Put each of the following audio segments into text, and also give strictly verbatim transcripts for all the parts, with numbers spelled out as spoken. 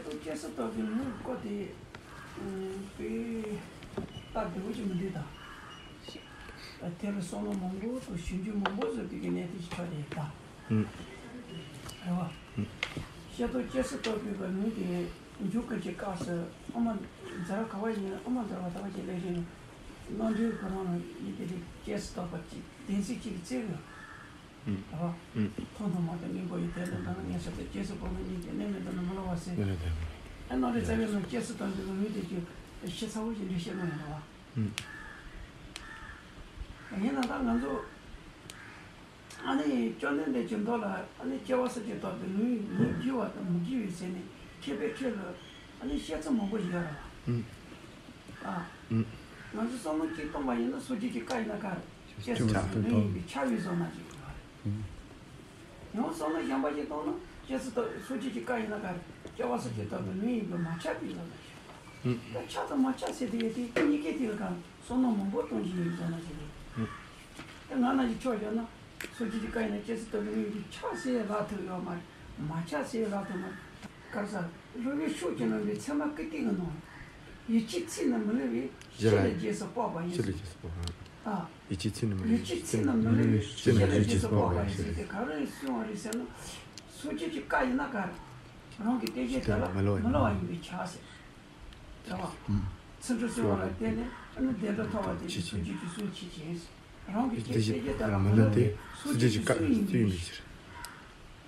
ཏོ་སྐྱེ་སྲིད་ལྟ་བུའི་ལུས་སྐོར་དེ་དཔེ་སྟབས་བདེ་བོ་ཅིག་མི་འདུག་ད། དེ་ལ་བསམ་བློ་མང་པོ་དང་ཞིབ་འཇུག་མང་པོ་བཟོས་དུས་ཀྱི་གནས་དེ་ཞིག་ཆགས་རེད་ད། ཨུམ། རེད་བ། ཤེས་རྟོགས་སྐྱེ་སྲིད་ལྟ་བུའི་ལུས་དེ་འཇུག་གི་ཅིག་སྐབས་སུ་ཨ་མ་ཛ་ར་ག་བ་ཡིན་ཨ་མ་ཛ་ར་བ་ད་བ་ཅིག་ལས་བཞིན་རྣམ་འགྲེལ་ཁོ་རང་ལ་ཡིད་དེ་རིག་སྐྱེ་སྲིད་ལྟ་བུ་ཅིག་བདེན་ཚིག་ཅིག་བརྩི་དགོས། ཨུམ། ཨ། ཨུམ། མཐོང་དང་མ་མཐོང་གཉིས་པོ་ཡི་དེ་ལ་འདི་ན་ངས་ཟེར་ཏེ་སྐྱེ་སྲིད་པོ་ན་གཉིས་ཀྱི་གནས་མེད་དུ་ན་མི་སླུ་བ་ཟེར། ཨེ་ནོ་རེ་རྩ་བའི་ནང་སྐྱེ་སྲིད་དང་འདི་ལ་མི་དེ་ཀྱི་ཤི་ཚ་བོ་ཞིག་འདྲི་ཤེས་མ་ཡིན་ལ་བ། ཨུམ། ཡིན་ན་ད་ང་ཚོ་ཨ་ནི་བཅོམ་ལྡན་འདས་ཀྱི་མདོ་ལ་ཨ་ནི་སྐྱེ་བ་སོགས་ཀྱི་སྟོབས་ཀྱིས་ལུས་ལུས་རྒྱུ་བ་དང་མི་རྒྱུ་བའི་ཟེར་ནས་མཁས་པའི་ཁྲོད་ལ་ཨ་ནི་བཤད་ཚུལ་མང་པོ་ཞིག་ཡོད་རེད་བ། ཨུམ། ཨ། ཨུམ། ང་ཚོ་བསམ་བློ་གཅིག་གཏོང་པ་ཡིན་ན་སོ་སྐྱེ་གི་བཀའ་ཡིན་ན་ག་རེ། སྐྱེ་སྲིད་དང་ལུས་ཡིན་པའི་ཆ་བའི་བཟོ་ན་ཅིག་ཡོད་རེད། ཡང་བསམ་བློ་གཞན་པ་ཞིག་བཏང་ན་སྐྱེ་སྲིད་དང་སོ་སྐྱེ་གི་བཀའ་ཡིན་ན་ག་རེ་སྐྱེ་བ་སོ་སྐྱེ་ལྟ་བུའི་ལུས་ཡིན་པའི་མ་ཆགས་པའི་བཟོ་ན་ཞིག་ད་ཆགས་དང་མ་ཆགས་ཟེར་དེ་ཡོད་དེ་གཉིས་ཀའི་དེ་ལ་གང་བསམ་བློ་མང་པོ་གཏོང་གི་ཡོད་བཟོ་ན་ཞིག་རེད། ད་ང་ན་ཞིག་ཕྱོགས་བཞག་ན་སོ་སྐྱེ་གི་བཀའ་ཡིན་ན་སྐྱེ་སྲིད་ལྟ་བུའི་ལུས་ཡིན་པའི་ཆགས་ཟེར་ལབ་ཐུབ་ཡོད་མ་རེད། མ་ཆགས་ཟེར་ལབ་ཐུབ་མ་རེད། ག་རེ་ཟེར། སློབ་དཔོན་ཤུགས་ཀྱིས་གནང་བའི་ཚད་མ་ཀིརྟི་གི་ནང་། ཡིད་ཆེས་ཚིག་ནི་མི་སླུ་བས། ཤེས་ལ་རྗེས་སུ་དཔོག་པ་ཡིན། ཤེས་ལ་རྗེས་སུ་དཔོག་པ། ཨ། ཡིད་ཆེས་ཚིག་ནི་མི་སླུ། ཡིད་ཆེས་ཚིག་ནི་མི་སླུ་བས། ཤེས་ལ་རྗེས་སུ་དཔོག་པ་ཡིན་ཟེར་ཏེ་ག་རེ་གསུངས་པ་རེད་ཟེར་ན། སོ་སྐྱེ་གི་བཀའ་ཡིན་ན་ག་རེ། རང་གི་བསྟན་བཅོས་དེ་ལ་མི་སླུ་བ་ཡིན་པས་ཁྱབ་ཟེར། རེད་བ། ཨུམ། ཚིག་འབྲུ་གསུམ་ལ་བརྟེན་ནས་ཨ་ནི་བདེན་གྲུབ་ཐོབ་པ་དེ་ནི་སོ་སྐྱེ་གི་སྲོལ་ཕྱིན་ཅིང་། རང་གི་བསྟན་བཅོས་དེ་ལ་མི་སླུ་སྟེ་སོ་སྐྱེ་གི་སྲོལ་ཡིན་པའི་ཕྱིར།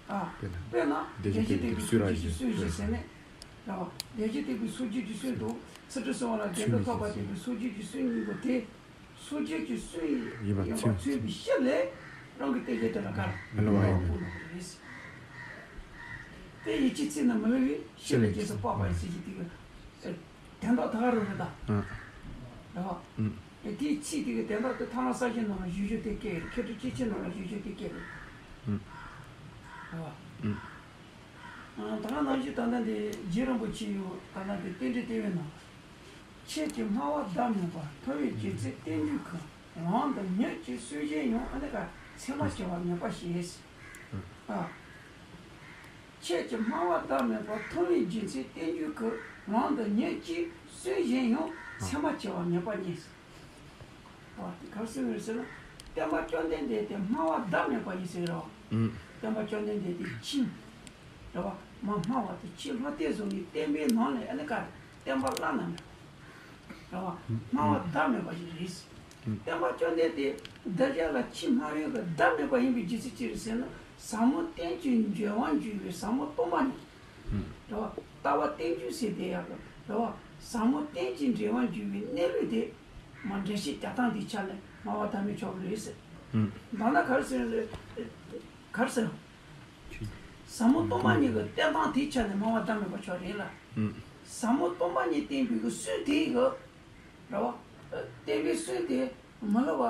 ཨ། དཔེར་ན་བདེན་བཞི་ལྡན་པའི་སོ་སྐྱེ་གི་སྲོལ་ཞེས་ཟེར་ནས། རེད་བ། བདེན་བཞི་ལྡན་པའི་སོ་སྐྱེ་གི་སྲོལ་དང་ཚིག་འབྲུ་གསུམ་ལ་བདེན་གྲུབ་ཐོབ་པ་ལྡན་པའི་སོ་སྐྱེ་གི་སྲོལ་གཉིས་པོ་དེ། སོ་སྐྱེ་གི་སྲོལ་ཡིན་པར་མཚོན་པའི་ཕྱིར་ལས་རང་གི་བསྟན་བཅོས་དེ་ལ་ག་རེ། མི་སླུ་བ་ཡིན། དེ་ཡིད་ཆེས་ཚིག་ནི་མི་སླུ་བས་ཤེས་ལ་རྗེས་སུ་དཔོག་པ་ཡིན་ཟེར་གྱི་དེ་གི་དོན་དག་ད་ག་རང་རེད་ད། ཨ། རེད་བ། ཨུམ། དེའི་ཚིག་དེ་གི་དོན་དག་དེ་ཐ་མ་གསལ་བྱེད་ནང་ལ་བཞེད་བཞིན་དེ་སྐད་རེད། མཁས་གྲུབ་སྐྱེས་ཆེན་ནང་ལ་བཞེད་བཞིན་དེ་སྐད་རེད། ཨུམ། རེད་བ། ཨུམ། ཨ། ད་ག་ནང་བཞིན་ད་ལྟ་འདི་རྗེ་རིན་པོ་ཆེ་ཡང་ད་ལྟ་འདི་རྟེན་འབྲེལ་ལྟེ་བའི་ནང་། ཆོས་ཀྱི་སྨྲ་བ་བདག་མེད་པ། མཐོང་བས་རྗེ་བཙུན་བསྟན་བཅོས་ཀུན། ལམ་དང་ཉིད་ཀྱི་སྲོལ་གཞན་ཡང་། ཨ་ནི་ག་ཚད་མ་བྱེ་བ་ངེས་པ་ཞེས། ཨ། ཆོས་ཀྱི་སྨྲ་བ་བདག་མེད་པ། མཐོང་བས་རྗེ་བཙུན་བསྟན་བཅོས་ཀུན། ལམ་དང་ཉིད་ཀྱི་སྲོལ་གཞན་ཡང་། ཚད་མ་བྱེ་བ་ངེས་པ་རྙེད། ཨ། དེ་ག་རེ་ཟེར་བ་རེད་ཟེར་ན། བསྟན་པ་བཅོམ་ལྡན་འདས་དེ་སྨྲ་བ་བདག་མེད་པ་ཡིན་ཟེར་རོ། ཨུམ། བསྟན་པ་བཅོམ་ལྡན་འདས་དེ་ཕྱིན། རེད་བ། མ་སྨྲ་བ་དང་ཕྱིས་ལྷ་དེ་བཟུང་ནས་བསྟན་པའི་ནང་ལས་ཨ་ནི་ག་རེ་བསྟན་པ་བླ་ན་མེད། རེད་བ། སྨྲ་བ་བདག་མེད་པ་ཞིག་རེད། བསྟན་པ་བཅོམ་ལྡན་འདས་འདི་རྒྱ་ལ་ཕྱིས་སྨྲ་བའི་གི་བདག་མེད་པ་ཡིན་པའི་རྒྱུ་མཚན་ཅི་རེད་ཟེར་ན། ཟབ་མོ་རྟེན་ཅིང་འབྲེལ་བར་འབྱུང་བའི་ཟབ་མོ་སྟོང་པ་ཉིད། རེད་བ། ལྟ་བ་རྟེན་འབྱུང་ཟེར་དེ་ཡག་གི་རེད་བ། ཟབ་མོ་རྟེན་ཅིང་འབྲེལ་བར་འབྱུང་བའི་གནས་ལུགས་དེ། མ་འགྲེལ་བཤད་རྒྱག་སྟངས་དེའི་ཆ་ནས་སྨྲ་བ་བདག་མེད་ཆོག་གི་རེད་ཟེར། ད་ནི་ག་རེ་ཟེར་རེད། ག་རེ་ཟེར། ཟབ་མོ་སྟོང་པ་ཉིད་ཀྱི་བསྟན་སྟངས་དེའི་ཆ་ནས་སྨྲ་བ་བདག་མེད་པ་ཆོག་རེད་ལ། ཟབ་མོ་སྟོང་པ་ཉིད་བསྟན་པའི་གི་སྲོལ་དེའི་གི་རེད་བ། བསྟན་པའི་སྲོལ་དེ་མི་སླུ་བ་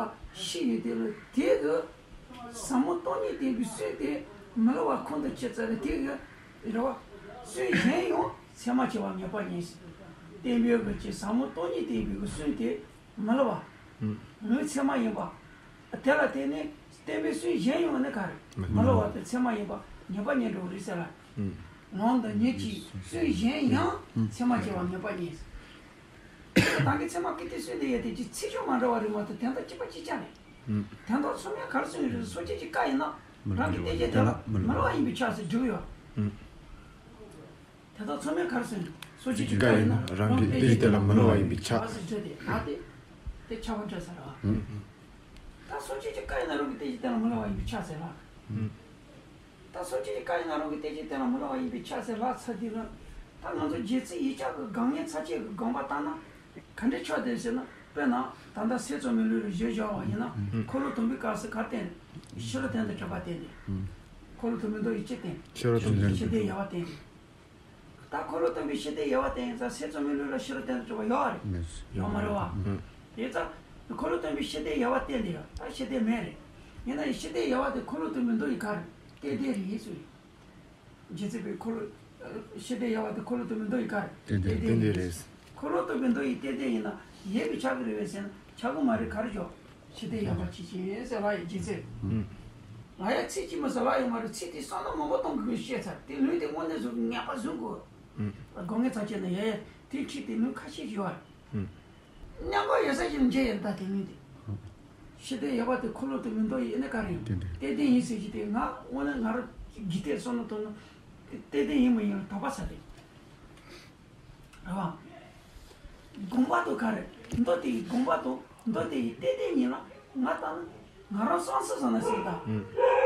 ཞིག་ཡོད་དེ་ལ་དེའི་གི་ཟབ་མོ་སྟོང་ཉིད་བསྟན་པའི་སྲོལ་དེ་མི་སླུ་བ་ཁོང་དུ་ཆུད་ཚར་ལ་དེའི་གི་རེད་བ། སྲོལ་གཞན་ཡང་ཚད་མ་བྱེ་བ་ངེས་པ་ཉིད་ཟེར། བསྟན་པའི་གི་ཅིག་ཟབ་མོ་སྟོང་ཉིད་བསྟན་པའི་གི་སྲོལ་དེ། མི་སླུ་བ། ངོས་ཚད་མ་ཡིན་པ། དེ་ལ་བརྟེན་ནས་བསྟན་པའི་སྲོལ་གཞན་ཡོད་ན་ག་རེ། མི་སླུ་བ་དང་ཚད་མ་ཡིན་པ་ངེས་པ་རྙེད་འགྲོ་གི་རེད་ཟེར་ལ། ལམ་དང་ཉིད་ཀྱི་སྲོལ་གཞན་ཡང་ཚད་མ་བྱེ་བ་ངེས་པ་རྙེད། ད་གིན་ཚད་མ་ཀིརྟི་སྲོལ་དེ་ཡོད་དེ་ཅིག་ཚིག་སྦྱོར་མ་འདྲ་བ་རེད་མ་གཏོགས་དོན་དག་གཅིག་པ་གཅིག་རྐྱང་རེད། དོན་དག་ཚང་མས་ག་རེ་གསུངས་ཡོད་རེད། སོ་སྐྱེ་གི་བཀའ་ཡིན་ན་རང་གི་བསྟན་བཅོས་དེ་ལ་མི་སླུ་བ་ཡིན་པས་ཁྱབ་ཟེར་བསྒྲུབས་ཡོད། དེ་དག་ཚང་མས་ག་རེ་ཟེར། སོ་སྐྱེ་གི་བཀའ་ཡིན་ན་རང་གི་བསྟན་བཅོས་དེ་ལ་མི་སླུ་བ་ཡིན་པས་ཁྱབ། ཟེར་དེ་ཨ་དེ་དེ་ཁྱབ་པ་འདྲ་ཟེར་བ། ད་སོ་སྐྱེ་གི་བཀའ་ཡིན་ན་རང་གི་བསྟན་བཅོས་དེ་ལ་མི་སླུ་བ་ཡིན་པས་ཁྱབ་ཟེར་ལ། ད་སོ་སྐྱེ་གི་བཀའ་ཡིན་ན་རང་གི་བསྟན་བཅོས་དེ་ལ་མི་སླུ་བ་ཡིན་པས་ཁྱབ་ཟེར་ལ་ཚར་དུས་ལ། ད་ང་ཚོ་རྗེ་བཙུན་ཡིག་ཆ་གི་དགག་ངན་ཚར་བཅད་གི་དགོངས་པ་བཏང་ན། ག་འདྲ་ཆགས་བསྡད་ཟེར་ན། དཔེར་ན་ད་ལྟ་སྲས་མཚོ་མོའི་ལུས་ལ་བཞེས་བཞག་པ་ཡིན་ན། འཁོར་ལོ་སྡོམ་པའི་སྐབས་སུ་ག་རེ་བསྟན། ཤེས་རབ་སྟོང་དང་བཅས་པ་བསྟན་ཏེ། འཁོར་ལོ་སྡོམ་པའི་མདོ་ཡི་སྤྱི་བསྟན། ཤེས་རབ་སྟོང་དང་བཅས་པ། ཤེས་ལྡན་དབྱེ་བ་བསྟན་ཏེ། ད་འཁོར་ལོ་སྡོམ་པའི་ཤེས་ལྡན་དབྱེ་བ་བསྟན་ཡིན་ཙང་སྲས་མཚོ་མོའི་ལུས་ལ་ཤེས་རབ་སྟོང་དང་བཅས་པ་ཡོད་རེད། ཡོད་མ་རེད་བ། དེ་ཙང་འཁོར་ལོ་སྡོམ་པའི་ཤེས་ལྡན་དབྱེ་བ་བསྟན་ཏེ་ཡོད། ད་ཤེས་ལྡན་མེད་རེད། ཡིན་ན་ཡང་ཤེས་ལྡན་དབྱེ་བ་དེ་འཁོར་ལོ་སྡོམ་པའི་མདོ་ཡི་ག་རེ་བསྟན་ཏེ་རེད་ཟེར། རྗེ་བཙུན་པས་འཁོར་ལོ། ཤེས་ལྡན་དབྱེ་བ་དེ་འཁོར་ལོ་སྡོམ་པའི་མདོ་ཡི་ག་རེ། བསྟན་ཏེ་བསྟན་ཏེ་རེད། འཁོར་ལོ་སྡོམ་པའི་མདོ་ཡི་བསྟན་ཏེ་ཡིན་ན་ཡོད་པས་ཁྱབ་ཀྱི་རེད་པས་ཟེར་ན་ཁྱབ་ཀྱི་མ་རེད། ག་རེ་ཞོག་ཤེས་ལྡན་དབྱེ་བ་ཅི་ཕྱིར་ཟེར་ལ་ཡི་རྗེ་བཙུན། ང་ཡ་ཚིག་གཅིག་མ་ཟེར་ལ་ཡི་མ་རེད། ཚིག་དེ་བསམ་བློ་མང་པོ་གཏོང་དགོས་ཤེས་ཚར་དེ་ལུས་དེ་དངོས་གནས་བཟུང་ངེས་པ་བཟུང་དགོས། ཨུམ། སྒོ་ངའི་ཚབ་བྱས་ནས་ཡ་ཡ་དེའི་ཁྲིད་དེ་མི་ཁ་ཤས་ཤིག་ཡོད་རེད། ཨུམ། མཉམ་པ་ཡོད་ས་ཞིག་ལ་མཇལ་ཡོད་ད་དེ་མིན་ཏེ། ཤེས་ལྡན་ཡོད་པ་དེ་འཁོར་ལོ་སྟོང་པའི་མདོ་ཡི་ཨེ་ནི་ག་རེ་ཡིན། ཏན་ཏན། ཏན་ཏན་ཡིན་ཟེར་གྱི་དེ་ང་དངོས་གནས་ང་རང་གི་དེ་བསམ་བློ་གཏོང་ན་ཏན་ཏན་ཡིན་མ་ཡིན་ལ་དོགས་པ་ཟ་རེད། རེད་བ། དགོངས་པ་དང་ག་རེ། མདོ་དེ་ཡི་དགོངས་པ་དང་མདོ་དེ་ཡི་ཏན་ཏན་ཡིན་ལ་ང་ལྟ་ན་ང་རང་བསམ་ཚུལ་བཟང་ན་ཟེར་ད།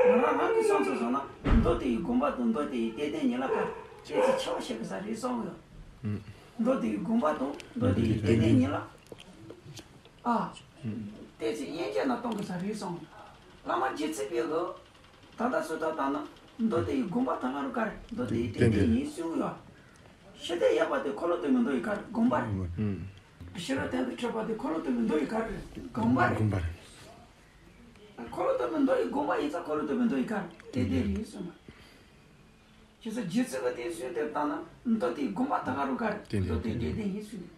ང་རང་རང་གི་བསམ་ཚུལ་བཟང་ན་མདོ་དེ་ཡི་དགོངས་པ་དང་མདོ་དེ་ཡི་ཏན་ཏན་ཡིན་ལ་ག་ཁྱེད་ཚོས་ཆེ་བ་བཤད་གི་ས་རེད་བསམ་ཡོད། མདོ་དེ་ཡི་དགོངས་པ་དང་མདོ་དེ་ཡི་ཏན་ཏན་ཡིན་ལ། ཨ། ཏན་ཏན་དབྱེ་འབྱེད་ན་གཏོང་གི་ས་རེད་བསམ། བླ་མ་རྗེ་བཙུན་པས་གི། ད་ལྟ་སུ་ད་ལྟ་ན་མདོ་དེ་ཡི་དགོངས་པ་ད་ག་རུ་ག་རེ་མདོ་དེ་ཡི་ཏན་ཏན་ཡིན་གསུངས་ཡོད། ཤེས་ལྡན་ཡོད་པ་དེ་འཁོར་ལོ་སྟོང་པའི་མདོ་ཡི་ག་རེ་དགོངས་པ་རེད། ཤེས་རབ་དོན་དུ་གྲུབ་པ་དེ་འཁོར་ལོ་སྟོང་པའི་མདོ་ཡི་ག་རེ་དགོངས་པ་རེད། དགོངས་པ་རེད། འཁོར་ལོ་སྟོང་པའི་མདོ་ཡི་དགོངས་པ་ཡིན་ཙང་འཁོར་ལོ་སྟོང་པའི་མདོ་ཡི་ག་རེ་ཏན་ཏན་རེད་གསུངས་པ། བྱས་ཙང་རྗེ་བཙུན་གྱི་དེ་གསུངས་དེ་ལྟ་ན་མདོ་དེའི་དགོངས་པ་ད་ག་རུ་ག་རེ་ཏན་ཏན་མདོ་དེ་ཏན་ཏན་ཡིན་གསུངས།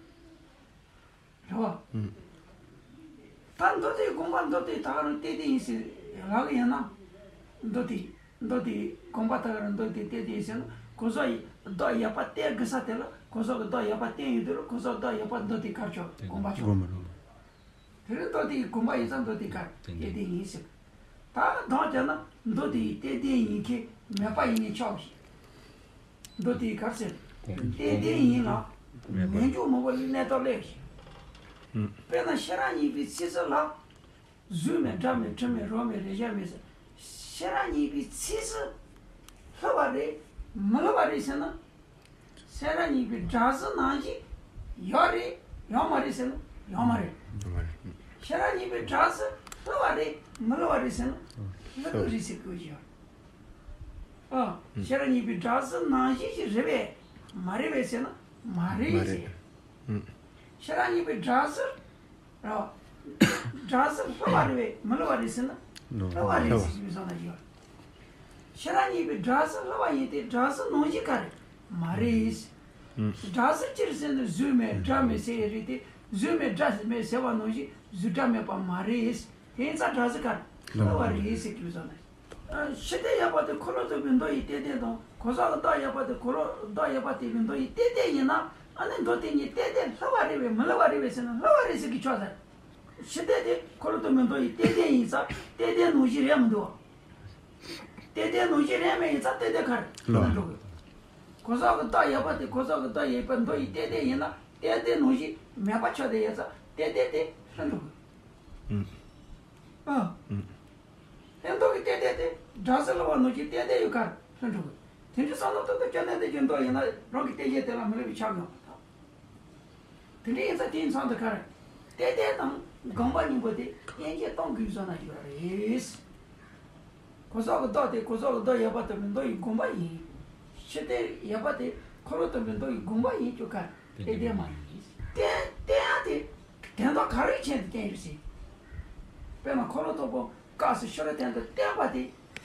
རེད་བ། ད་མདོ་དེའི་དགོངས་པ་མདོ་དེ་ད་ག་རུ་ཏན་ཏན་ཡིན་ཟེར་ལབ་ཀྱི་ཡིན་ན། མདོ་དེ། མདོ་དེའི་དགོངས་པ་ད་ག་རུ་མདོ་དེ་ཏན་ཏན་ཡིན་ཟེར་ན་གོང་ས་ཡི་མདོ་ཡོད་པ་བསྟན་དགོས་ས་དེ་ལ་གོང་ས་གི་མདོ་ཡོད་པ་བསྟན་ཡོད་དུས་ལ་གོང་ས་མདོ་ཡོད་པ་མདོ་དེ་ག་རུ་ཆོག་དགོངས་པ་ཆོག་དགོངས་པ་རེད། དེ་རིང་མདོ་དེའི་དགོངས་པ་ཡིན་ཙང་མདོ་དེ་ག་རེ་ཏན་ཏན་ཡིན་ཟེར། ད་གདོང་བསྟན་ན་མདོ་དེའི་ཏན་ཏན་ཡིན་མཁན་མེད་པ་ཡིན་ནས་ཆོག་གི། མདོ་དེའི་ག་རེ་ཟེར། ཏན་ཏན་ཡིན་ལ་མེད་འཇུག་མང་པོ་ལ་གནས་སྟངས་སླེབས་ཤིང་། དཔེར་ན་ཤེས་རབ་སྙིང་པོའི་ཚིག་གསལ་ལ། གཟུགས་མེད་སྒྲ་མེད་དྲི་མེད་རོ་མེད་རེག་བྱ་མེད་ཟེར། ཤེས་རབ་སྙིང་པོའི་ཚིག་གསལ་སླུ་བ་རེད་མི་སླུ་བ་རེད་ཟེར་ན། ཤེས་རབ་སྙིང་པོའི་སྒྲ་གཟུགས་ནང་བཞིན་ཡོད་རེད་ཡོད་མ་རེད་ཟེར་ན་ཡོད་མ་རེད། ཡོད་མ་རེད། ཤེས་རབ་སྙིང་པོའི་སྒྲ་གཟུགས་སླུ་བ་རེད་མི་སླུ་བ་རེད་ཟེར་ན་སླུ་གི་རེད་ཟེར་དགོས་ཀྱི་ཡོད། ཨ། ཤེས་རབ་སྙིང་པོའི་སྒྲ་གཟུགས་ནང་བཞིན་ཞིག་རེད་པས་མ་རེད་པས་ཟེར་ན་མ་རེད་མ་ཟེར། རེད། ཤེས་རབ་སྙིང་པོའི་སྒྲ་གཟུགས། རེད་བ། སྒྲ་གཟུགས་སླུ་བ་རེད་པས་མི་སླུ་བ་རེད་ཟེར་ན། སླུ་བ་རེད་ཟེར་གྱི་བཟོ་ན་ཡོད། ཤེས་རབ་སྙིང་པོའི་སྒྲ་གཟུགས་སླུ་བ་ཡིན་ཏེ་སྒྲ་གཟུགས་ནང་བཞིན་ག་རེད་མ་རེད། སྒྲ་གཟུགས་ཅི་རེད་ཟེར་ན་གཟུགས་མེད་སྒྲ་མེད་ཟེར་ཡི་རེད་དེ་གཟུགས་མེད་སྒྲ་མེད་ཟེར་བ་ནང་བཞིན་གཟུགས་སྒྲ་མེད་པ་མ་རེད། དེ་ཡིན་ཙང་སྒྲ་གཟུགས་ག་རེད་སླུ་བ་རེད་ཟེར་གྱི་བཟོ་ན། ཤེས་ལྡན་ཡོད་པ་དེ་འཁོར་ལོ་སྟོང་པའི་མདོ་ཡི་གཏེར་སྟོན་དང་གོང་ས་གི་བདག་ཡོད་པ་དེ་འཁོར་ལོ་བདག་ཡོད་པ་དེ་གི་མདོ་ཡི་གཏེར་སྟོན་ཡིན་ན་ཨ་ནི་མདོ་དེ་གཉིས་གཏེར་སྟོན་སླུ་བ་རེད་པས་མི་སླུ་བ་རེད་པས་ཟེར་ན་སླུ་བ་རེད་ཟེར་གི་ཆོག་ཟེར། ཤེས་ལྡན་དེ་འཁོར་ལོ་སྟོང་པའི་མདོ་ཡི་གཏེར་སྟོན་ཡིན་ཙང་གཏེར་སྟོན་ནང་བཞིན་རེད་མི་འདུག་བ། གཏེར་སྟོན་ནང་བཞིན་རེད་མེད་ཡིན་ཙང་གཏེར་སྟོན་ག་རེ་སླུ་བ་འགྲོ་དགོས། གོང་ས་གི་བདག་ཡོད་པ་དེ་གོང་ས་གི་བདག་ཡོད་པ་མདོ་ཡི་གཏེར་སྟོན་ཡིན་ན་གཏེར་སྟོན་ནང་བཞིན་མེད་པ་ཆགས་བསྡད་ཡོད་ཙང་གཏེར་སྟོན་དེ་སླུ་འགྲོ་དགོས། ཨ། ཨ། གཏེར་མདོ་གི་གཏེར་སྟོན་དེ་སྒྲ་གཟུགས་སླུ་བ་ནང་བཞིན་གཏེར་སྟོན་ཡོད་ག་རེ་སླུ་འགྲོ་དགོས། དེ་འདྲའི་བསམ་བློ་གཏོང་དུས་བཅོམ་ལྡན་འདས་ཀྱི་མདོ་ཡིན་ན་རང་གི་གཏེར་གཞི་དེ་ལ་མི་སླུ་བའི་ཆགས་ཡོང་བ་དང་། དེ་འདྲ་ཡིན་ཙང་དེའི་མཚམས་དུ་ག་རེ། གཏེར་སྟོན་དང་དགོངས་པ་གཉིས་པོ་དེ་དབྱེ་འབྱེད་གཏོང་དགོས་བཟོ་ན་ཡོད་རེད། གོང་ས་གི་བདག་དེ་གོང་ས་གི་བདག་ཡོད་པ་སྟོང་པའི་མདོ་ཡི་དགོངས་པ་ཡིན། ཤེས་ལྡན་ཡོད་པ་དེ་འཁོར་ལོ་སྟོང་པའི་མདོ་ཡི་དགོངས་པ་ཡིན་རྒྱུ་ག་རེ་གཏེར་སྟོན་མ་ཡིན། གཏེར་གཏེར་ཡང་དེ་དོན་དག་ག་རེའི་ཆེད་དུ་བསྟན་ཡོད་ཟེར། དཔེར་ན་འཁོར་ལོ་སྟོང་པའི་སྐབས་སུ་ཤེས་རབ་དོན་དུ་བསྟན་པ་དེ་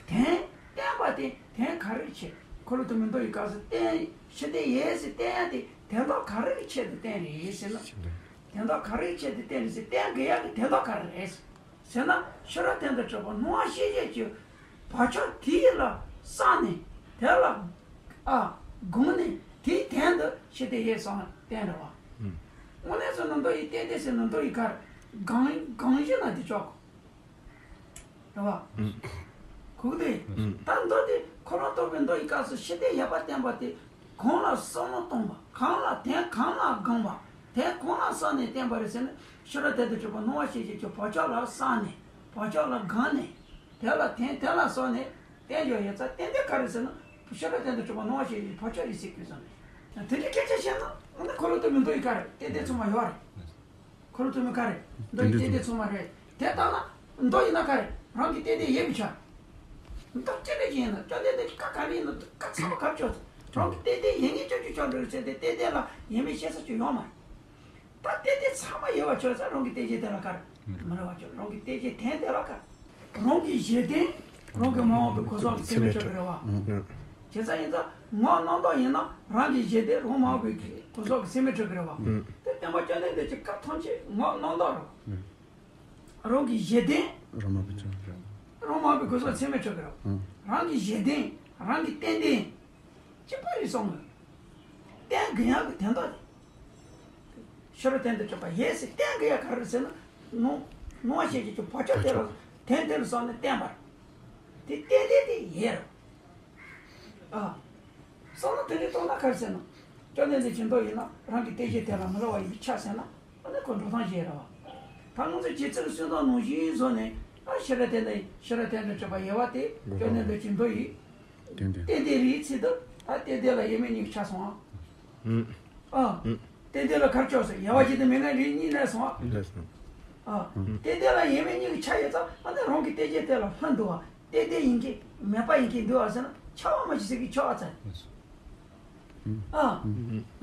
དོན་བསྟན་པ་དེ་དོན་ག་རེའི་ཆེད། འཁོར་ལོ་སྟོང་པའི་མདོ་ཡི་སྐབས་སུ་བསྟན་ཤེས་ལྡན་ཡོད་ཟེར་བསྟན་ཡ་དེ་དོན་དག་ག་རེའི་ཆེད་དུ་བསྟན་རེད་ཟེར་ན། དོན་དག་ག་རེའི་ཆེད་དུ་བསྟན་རེད་ཟེར་བསྟན་དགོས་ཡ་གི་དོན་དག་ག་རེ་རེད་ཟེར་ན་ཤེས་རབ་དོན་དུ་གྲུབ་པ་སྣང་བ་ཤེས་བྱེད་ཀྱི་བག་ཆགས་དེ་ལ་བསམ་ནས་དེ་ལ་ཨ་དགོངས་ནས་དེའི་དོན་དུ་ཤེས་ལྡན་ཡོད་བསམ་བསྟན་རེད་བ། དངོས་གནས་སུ་ནི་མདོ་ཡི་གཏེར་སྟོན་ཟེར་ན་མདོ་ཡི་གར་གང་གང་ཞིག་ན་དེ་ཆོག་གོ། རེད་བ། ཨུམ། གུག་དེ། ཨུམ། ད་མདོ་དེ་འཁོར་ལོ་སྟོང་པའི་མདོ་ཡི་སྐབས་སུ་ཤེས་ལྡན་ཡོད་པ་བསྟན་པ་དེ་གང་ལ་བསམ་བློ་གཏོང་བ་གང་ལ་དོན་གང་ལ་དགོངས་པ་དོན་གང་ལ་བསམ་ནས་བསྟན་པ་རེད་ཟེར་ན་ཤེས་རབ་དོན་དུ་གྲུབ་པ་སྣང་བ་ཤེས་བྱེད་ཀྱི་བག་ཆགས་ལ་བསམ་ནས་བག་ཆགས་ལ་དགོངས་ནས་དེ་ལ་དོན་དོན་ལ་བསམ་ནས་བསྟན་ཡོད་ཡོད་ཙང་གཏེར་སྟོན་ག་རེ་ཟེར་ན་ཤེས་རབ་དོན་དུ་གྲུབ་པ་སྣང་བ་ཤེས་བྱེད་ཀྱི་བག་ཆགས་རེད་ཟེར་དགོས་བསམ་ནས་དེ་འདྲའི་སྐད་ཆ་བཤད་ན་ཨ་ནི་འཁོར་ལོ་སྟོང་པའི་མདོ་ཡི་གར་གཏེར་སྟོན་ཚང་མ་ཡོད་རེད། འཁོར་ལོ་སྟོང་པའི་ག་རེ། མདོ་ཡི་གཏེར་སྟོན་ཚང་མ་རེད། དེ་ལྟ་ན་མདོ་ཡིན་ན་ག་རེ་རང་གི་གཏེར་སྟོན་ཡིན་པའི་ཆ། མདོ་སྐྱེ་འདྲ་ཅན་ཡིན་ན་བཅོམ་ལྡན་འདས་ཀྱི་བཀའ་ག་རེ་ཡིན་ན་བཀའ་ཚང་མ་ག་རེ་ཆོག་རང་གི་གཏེར་སྟོན་ཡིན་ངེས་ཅོག་ཅོག་ཆོག་འགྲོ་ཟེར་ཏེ་གཏེར་སྟོན་ལ་ཡིན་མིན་བཤད་ས་ཅིག་ཡོད་མ་རེད། ད་གཏེར་སྟོན་ཚང་མ་ཡོད་པ་ཆོག་ས་རང་གི་གཏེར་སྟོན་དེ་ལ་ག་རེ་མི་རེད་བ་ཆོག་རང་གི་གཏེར་སྟོན་དེ་ལ་ག་རེ། རང་གི་བཞེད་དོན་རང་གི་མ་འོངས་པའི་གོ་སོགས་ཀྱི་སེམས་མེད་འཕྲོད་ཀྱི་རེད་བ། ཨང་། བྱས་ཙང་ཡིན་ཙང་ངག་རྣམ་དག་ཡིན་ན་རང་གི་བཞེད་དོན་རང་མ་འོངས་པའི་གོ་སོགས་ཀྱི་སེམས་མེད་འཕྲོད་ཀྱི་རེད་བ། ཨང་། དེ་སྟོན་པ་བཅོམ་ལྡན་འདས་ཀྱི་བཀའ་ཐམས་ཅད་ངག་རྣམ་དག་རེད་བ། ཨང་། རང་གི་བཞེད་དོན་རང་མ་འོངས་པའི་སེམས་མེད་འཕྲོད་ཀྱི་རེད། རང་མ་འོངས་པའི་གོ་སོགས་སེམས་མེད་འཕྲོད་ཀྱི་རེད་བ། ཨང་། རང་གི་བཞེད་དོན་རང་གི་བསྟན་དོན་གཅིག་པ་རེད་གསུངས་ཡོད། བརྟེན་དགོས་ཡག་གི་དོན་དག་དེ། ཤེས་རབ་སྟོང་ཐུན་གྲུབ་པ་ཡོད་ཟེར་བརྟེན་དགོས་ཡག་ག་རེ་ཟེར་ན། སྣང་སྣང་བ་ཤེས་བྱེད་ཀྱི་བག་ཆགས་དེ་ལ་དོན་དེ་ལ་བསམས་ནས་བརྟེན་པ་རེད། དེ་བརྟེན་དེ་དེ་ཡོད་རེད། ཨ། བསམ་བློ་དེ་འདྲ་གཏོང་ན་ག་རེ་ཟེར་ན། སྐྱབས་གནས་འདི་ཇི་འདོད་ཡིན་ན་རང་གི་རྟེན་གཞི་དེ་ལ་མི་སླུ་བ་ཡིན་པས་ཁྱབ་ཟེར་ན། ཨ་ནི་ཁོ་འགྲོ་སྟངས་ཤིག་རེད་བ། ད་ང་ཚོ་རྗེ་བཙུན་གྱི་གསུང་དོན་ནང་བཞིན་བཟོས་ནས། ཨ། ཤེས་རབ་སྟོང་ཐུན་ཤེས་རབ་སྟོང་ཐུན་གྲུབ་པ་ཡོད་པ་དེ་སྐྱབས་གནས་འདི་ཇི་འདོད་ཡིན། བརྟེན་དེ་རེད་ཚིག་འདི། ད་བརྟེན་དེ་ལ་ཡོད་མེད་གཉིས་ཀྱི་ཆ་སོང་ཨ། ཨ། བརྟེན་དེ་ལ་གར་ཆོག་ཟེར་ཡོད་པ་ཅིག་དང་མེད་མཁན་རིགས་གཉིས་གནས་སོང་ཨ། ཨ། བརྟེན་དེ་ལ་ཡོད་མེད་གཉིས་ཀྱི་ཆ་ཡོད་ཙང་ཨ་ནི་རང་གི་རྟེན་གཞི་དེ་ལ་སླུ་འདུག་བ། བརྟེན་དེ་ཡིན་གྱི་མེད་པ་ཡིན་གྱི་འདུག་བ་ཟེར་ན་ཆགས་པ་མ་གཏོགས་ཟེར་གྱི་ཆོག་ཨ་ཙང་། ཨ།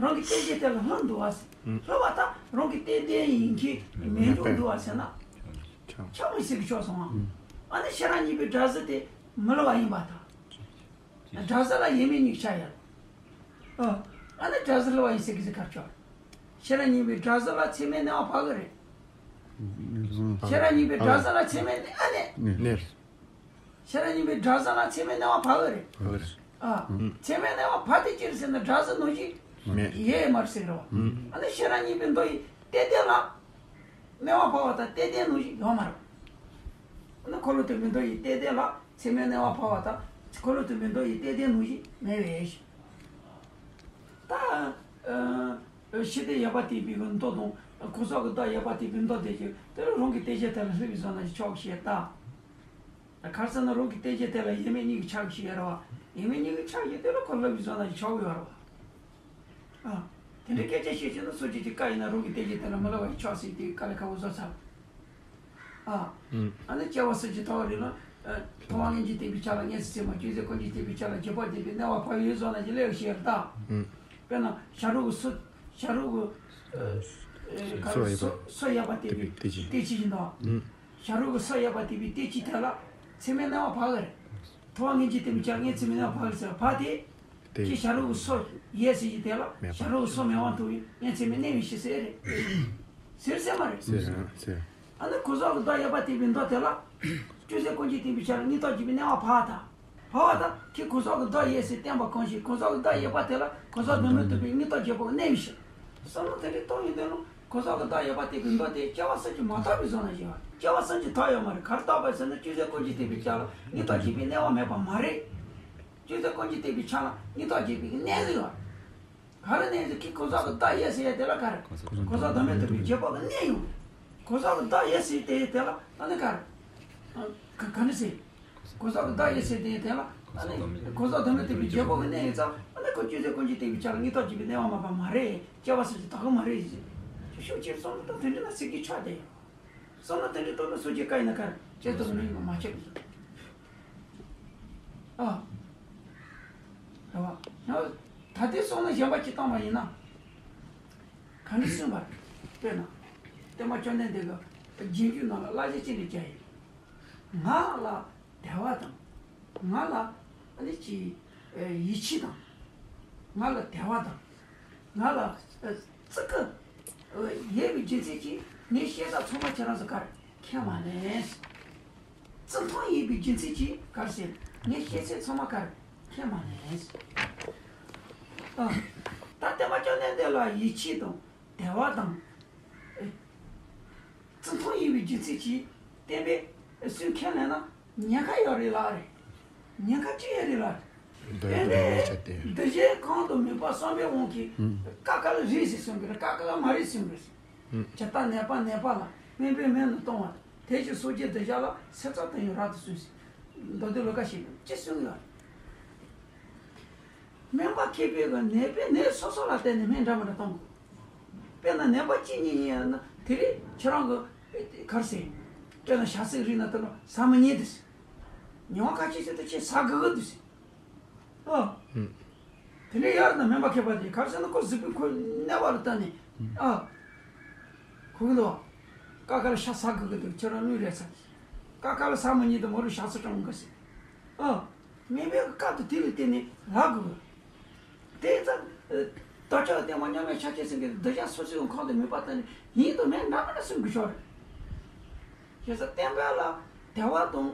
རང་གི་རྟེན་གཞི་དེ་ལ་སླུ་འདུག་བ་ཟེར། སླུ་བ་དང་རང་གི་རྟེན་དེ་ཡིན་གྱི་མེད་འགྲོ་འདུག་བ་ཟེར་ན་ཆགས་པ་མ་གཏོགས་ཟེར་གྱི་ཆོག་སོང་ཨ། ཨ་ནི་ཤེས་རབ་གཉིས་པའི་སྒྲ་གཟུགས་དེ་མི་སླུ་བ་ཡིན་པ་དང་། སྒྲ་གཟུགས་ལ་ཡོད་མེད་གཉིས་ཆ་ཡོད། ཨ། ཨ་ནི་སྒྲ་གཟུགས་སླུ་བ་ཡིན་ཟེར་གྱི་ཟེར་གར་ཆོག་ཤེས་རབ་གཉིས་པའི་སྒྲ་གཟུགས་ལ་ཚད་མའི་གནས་པ་བག་གི་རེད། ཤེས་རབ་གཉིས་པའི་སྒྲ་གཟུགས་ལ་ཚད་མའི་གནས། ཨ་ནི། ནས། ཤེས་རབ་གཉིས་པའི་སྒྲ་གཟུགས་ལ་ཚད་མའི་གནས་པ་བག་གི་རེད། བག་གི་རེད། ཨ། ཚད་མའི་གནས་པ་བག་དེ་ཅི་རེད་ཟེར་ན་སྒྲ་གཟུགས་ནང་བཞིན་མེད། ཡོད་མ་རེད་ཟེར་གི་རེད་བ། ཨ་ནི་ཤེས་རབ་གཉིས་པའི་མདོ་ཡི་རྟེན་དེ་ལ་གནས་པ་བག་པ་དང་རྟེན་དེ་ནང་བཞིན་ཡོད་མ་རེད། ཨ་ནི་འཁོར་ལོ་སྡོམ་པའི་མདོ་ཡི་རྟེན་དེ་ལ་ཚད་མའི་གནས་པ་བག་པ་དང་འཁོར་ལོ་སྡོམ་པའི་མདོ་ཡི་རྟེན་དེ་ནང་བཞིན་མེད་པས། ད། ཨ། ཤེས་ལྡན་ཡོད་པ་དེ་བས་ཀྱི་མདོ་དང་གོ་ས་གི་བདག་ཡོད་པ་དེ་བས་མདོ་དེ་ཀྱི་དེ་ལ་རང་གི་རྟེན་གཞི་དེ་ལ་སླུ་བའི་བཟོ་ན་ཆོག་ཞེས་ད། ག་རེ་ཟེར་ན་རང་གི་རྟེན་གཞི་དེ་ལ་ཡོད་མེད་གཉིས་ཀྱི་ཆ་ཞིག་ཡོད་རེད་བ། ཡོད་མེད་གཉིས་ཀྱི་ཆ་ཞིག་དེ་ལ་ཁོ་སླུ་བའི་བཟོ་ན་ཆོག་ཡོད་རེད་བ། ཨ། དེ་འདྲའི་སྐད་ཆ་བཤད་ཀྱི་ན་སོ་སྐྱེ་གཅིག་བཀའ་ཡིན་ན་རང་གི་རྟེན་གཞི་དེ་ལ་མི་སླུ་བ་ཡིན་ཆོག་ཟེར་དེའི་དཀའ་ལས་ཁག་པོ་བཟོ་ཚར། ཨ། ཨ་ནི་སྐྱེ་བ་སུ་ཅི་ཐོག་རེད་ན། ཨ། ཐོབ་པ་སྔོན་གྱི་བསྟན་པའི་ཆ་ལ་སྔོན་ཚེ་ཚད་མ་སྤྱོད་ཚེ་ཀུན་གྱིས་བསྟན་པའི་ཆ་ལ་བརྗོད་པ་བསྟན་པའི་གནས་པ་བག་ཡོད་བཟོ་ན་ཅི་ལེགས་ཤེར་ད། དཔེར་ན་བྱ་རོག་གི་སོ། བྱ་རོག་གི། ཨ། ག་རེ་སོ་ཡོད་པ་སྟེ་བའི་རྟེན་གཞི་ཡིན་ད། བྱ་རོག་གི་སོ་ཡོད་པ་སྟེ་བའི་རྟེན་གཞི་དེ་ལ་ཚད་མའི་གནས་པ་བག་གི་རེད། ཐོབ་པ་སྔོན་གྱི་བསྟན་པའི་ཆ་ལ་སྔོན་ཚེ་ཚད་མའི་གནས་པ་བག་གི་རེད་ཟེར་བ་དེ། དེ། ཅི་བྱ་རོག་གི་སོ་ཡོད་ཟེར་གྱི་དེ་ལ་མེད་པ། བྱ་རོག་གི་སོ་མེད་པ་མཐོང་བའི་སྔོན་ཚེ་ཚད་མའི་གནས་པའི་ཕྱིར་ཟེར་རེད། ཟེར་ཟེར་མ་རེད། ཟེར་ཟེར། ཨ་ནི་གོ་ས་གི་བདག་ཡོད་པ་དེ་བས་མདོ་དེ་ལ། སྤྱོད་ཚེ་ཀུན་གྱིས་བསྟན་པའི་ཆ་ལ་དངོས་ཐོག་བརྗོད་པའི་གནས་པ་བག་ད། བག་པ་དང་ཁྱེད་གོ་ས་གི་བདག་ཡོད་ཟེར་བསྟན་པ་གང་ཞིག་གོ་ས་གི་བདག་ཡོད་པ་དེ་ལ་གོ་ས་གདོད་མའི་སྟོབས་པའི་དངོས་ཐོག་བརྗོད་པ་གི་གནས་པའི་ཕྱིར། བསམ་བློ་དེ་འདྲའི་གཏོང་ཡོང་དུས་ལ་གོ་ས་གི་བདག་ཡོད་པ་དེ་བས་མདོ་དེ་སྐྱེ་བ་གསུམ་གྱིས་མ་ཐོབ་པའི་བཟོ་ན་ཞེས་པ། སྐྱེ་བ་གསུམ་གྱིས་ཐོབ་ཡོད་མ་རེད། ག་རེ་ཐོབ་པ་ཟེར་ན་སྤྱོད་ཚེ་ཀུན་གྱིས་བསྟན་པའི་ཆ་ལ་དངོས་ཐོག་བརྗོད་པའི་གནས་པ་མེད་པ་མ་རེད། སྤྱོད་ཚེ་ཀུན་གྱིས་བསྟན་པའི་ཆ་ལ་དངོས་ཐོག་བརྗོད་པའི་གནས་ལུགས་ཡོད། ག་རེ་གནས་ཟེར་ཁྱེད་གོ་ས་གི་བདག་ཡོད་ཟེར་ཡ་དེ་ལ་ག་རེ། གོ་ས་གདོད་མའི་སྟོབས་པའི་བརྗོད་པ་གི་གནས་ཡོད། གོ་ས་གི་བདག་ཡོད་ཟེར་དེ་དེ་ལ་ཨ་ནི་ག་རེ། ག་ག་ནི་ཟེར། གོ་ས་གི་བདག་ཡོད་ཟེར་དེ་དེ་ལ་ཨ་ནི་གོ་ས་གདོད་མའི་སྟོབས་པའི་བརྗོད་པ་གི་གནས་ཡིན་ཙང་ཨ་ནི་ཁོ་སྤྱོད་ཚེ་ཀུན་གྱིས་བསྟན་པའི་ཆ་ལ་དངོས་ཐོག་བརྗོད་པའི་གནས་པ་མེད་པ་མ་རེད། སྐྱེ་བ་གསུམ་གྱིས་ཐོབ་གི་མ་རེད་ཟེར། ཤོག་ཅེས་བསམ་བློ་བཏང་དེ་འདྲ་ན་ཟེར་གྱི་ཆོག་དེ། བསམ་བློ་དེ་འདྲ་གཏོང་ན་སོ་སྐྱེ་བཀའ་ཡིན་ན་ག་རེ་ཅེས་གཏོང་ནི་ཡིན་པ་མ་ཆགས་པའི་ཚོད། ཨ། རེད་བ། ཡང་ད་ལྟའི་བསམ་བློ་གཞན་པ་ཅིག་བཏང་བ་ཡིན་ན། ག་འདྲ་གསུངས་པ་རེད། དཔེར་ན། བསྟན་པ་བཅོམ་ལྡན་འདས་ཀྱི་རྗེས་འཇུག་རྣམས་ལ་བསླབ་བྱ་ཅི་འདྲ་བྱ་ཡིན། ང་ལ་བདེ་བ་དང་། ང་ལ་ཨ་ནི་ཅི། ཡིད་ཆེས་དང་། ང་ལ་བདེ་བ་དང་། ང་ལ་བརྩི་བཀུར་ཡོད་པའི་རྒྱུ་མཚན་གྱིས་ངའི་བཤད་སྟངས་ཚང་མ་ཁྱེད་རང་ཚོ་གར་ཁས་མ་ལེན། བརྩི་མཐོང་ཡོད་པའི་རྒྱུ་མཚན་གྱིས་གར་ཟེར་ངའི་བཤད་ཚད་ཚང་མ་གར་ཁས་མ་ལེན། ཨ། ད་བསྟན་པ་བཅོམ་ལྡན་འདས་ལ་ཡིད་ཆེས་དང་བདེ་བ་དང་། ཨེ། བརྩི་མཐོང་ཡོད་པའི་རྒྱུ་མཚན་གྱིས་བསྟན་པའི་སྲོལ་ཁས་ལེན་ན་ཉེན་ཁ་ཡོད་རེད་ལབ་རེད། ཉེན་ཁ་ཅི་ཡོད་རེད་ལབ་རེད། བསྟན་པའི་འདུ་བྱེད་གང་དུ་དམིགས་པ་བསམ་པའི་དབང་གིས་ཀ་ཁ་ལ་རེད་ཟེར་གསུང་གི་རེད། ཀ་ཁ་ལ་མ་རེད་གསུང་གི་རེད། ཇི་ལྟར་ནད་པ་ནད་པ་ལ་སྨན་པས་སྨན་དུ་གཏོང་བ་དང་། དེ་བཞིན་སོ་སྐྱེའི་འདུ་བྱེད་ལ་སེམས་ཙམ་དུ་ཡང་རབ་ཏུ་གསུངས་ཟེར། མདོ་སྡེ་ལོ་ཀ་ཞིག་ཅི་གསུངས་ཡོད་རེད། སྨན་པ་མཁས་པས་ཀྱི་ནད་པའི་ནད་སོ་སོ་ལ་བརྟེན་ནས་སྨན་འདྲ་མི་འདྲ་གཏོང་དགོས། དཔེར་ན་ནད་པ་གཅིག་གཉིས་ཡིན་ན་དེ་རིང་ཁྱེད་རང་གི་གར་ཟེར། དཔེར་ན་ཞག་ཚིགས་རིག་ན་དེ་ལ་ཟ་མི་ཉན་དུ་ཟེར། ཉི་མ་ཁ་ཤས་ཤིག་ཏུ་ཁྱེད་ཟ་དགོས་ཀྱི་འདུག་ཟེར། ཨ། དེ་འདྲ་ཡོད་རེད་ན་སྨན་པ་མཁས་པ་དེ་གར་ཟེར་ན་ཁོ་གཟུགས་པོའི་ཁོ་གནས་བབ་ལ་བལྟས་ནས། ཨ། གོ་གི་འདུག་ཀ་ཁ་ལ་ཤ་ཟ་དགོས་ཀྱི་འདུག་ཁྱེད་རང་ལུས་རེད་ཟེར། ཀ་ཁ་ལ་ཟ་མི་ཉན་དུ་མོ་རུ་ཞག་ཚིགས་གཏོང་དགོས་ཟེར། ཨ། སྨན་པའི་བཀའ་དང་དེ་ལ་བརྟེན་ནས་ལབ་དགོས། དེ་ཙམ། དོ་ཅོག་ལྟད་མོ་མཉམ་མེད་ཆ་ཆེ་ཟིན་གྱི་འདི་ཅག་སོ་སོའི་ཁོང་དུ་མེད་པ་དང་ཡིན་དུ་མེད་འདྲ་མི་འདྲ་གསུང་དགོས་ཤོག་རེད། ཞེས་སོགས་བསྟན་པ་ལ་བདེ་བ་དང་།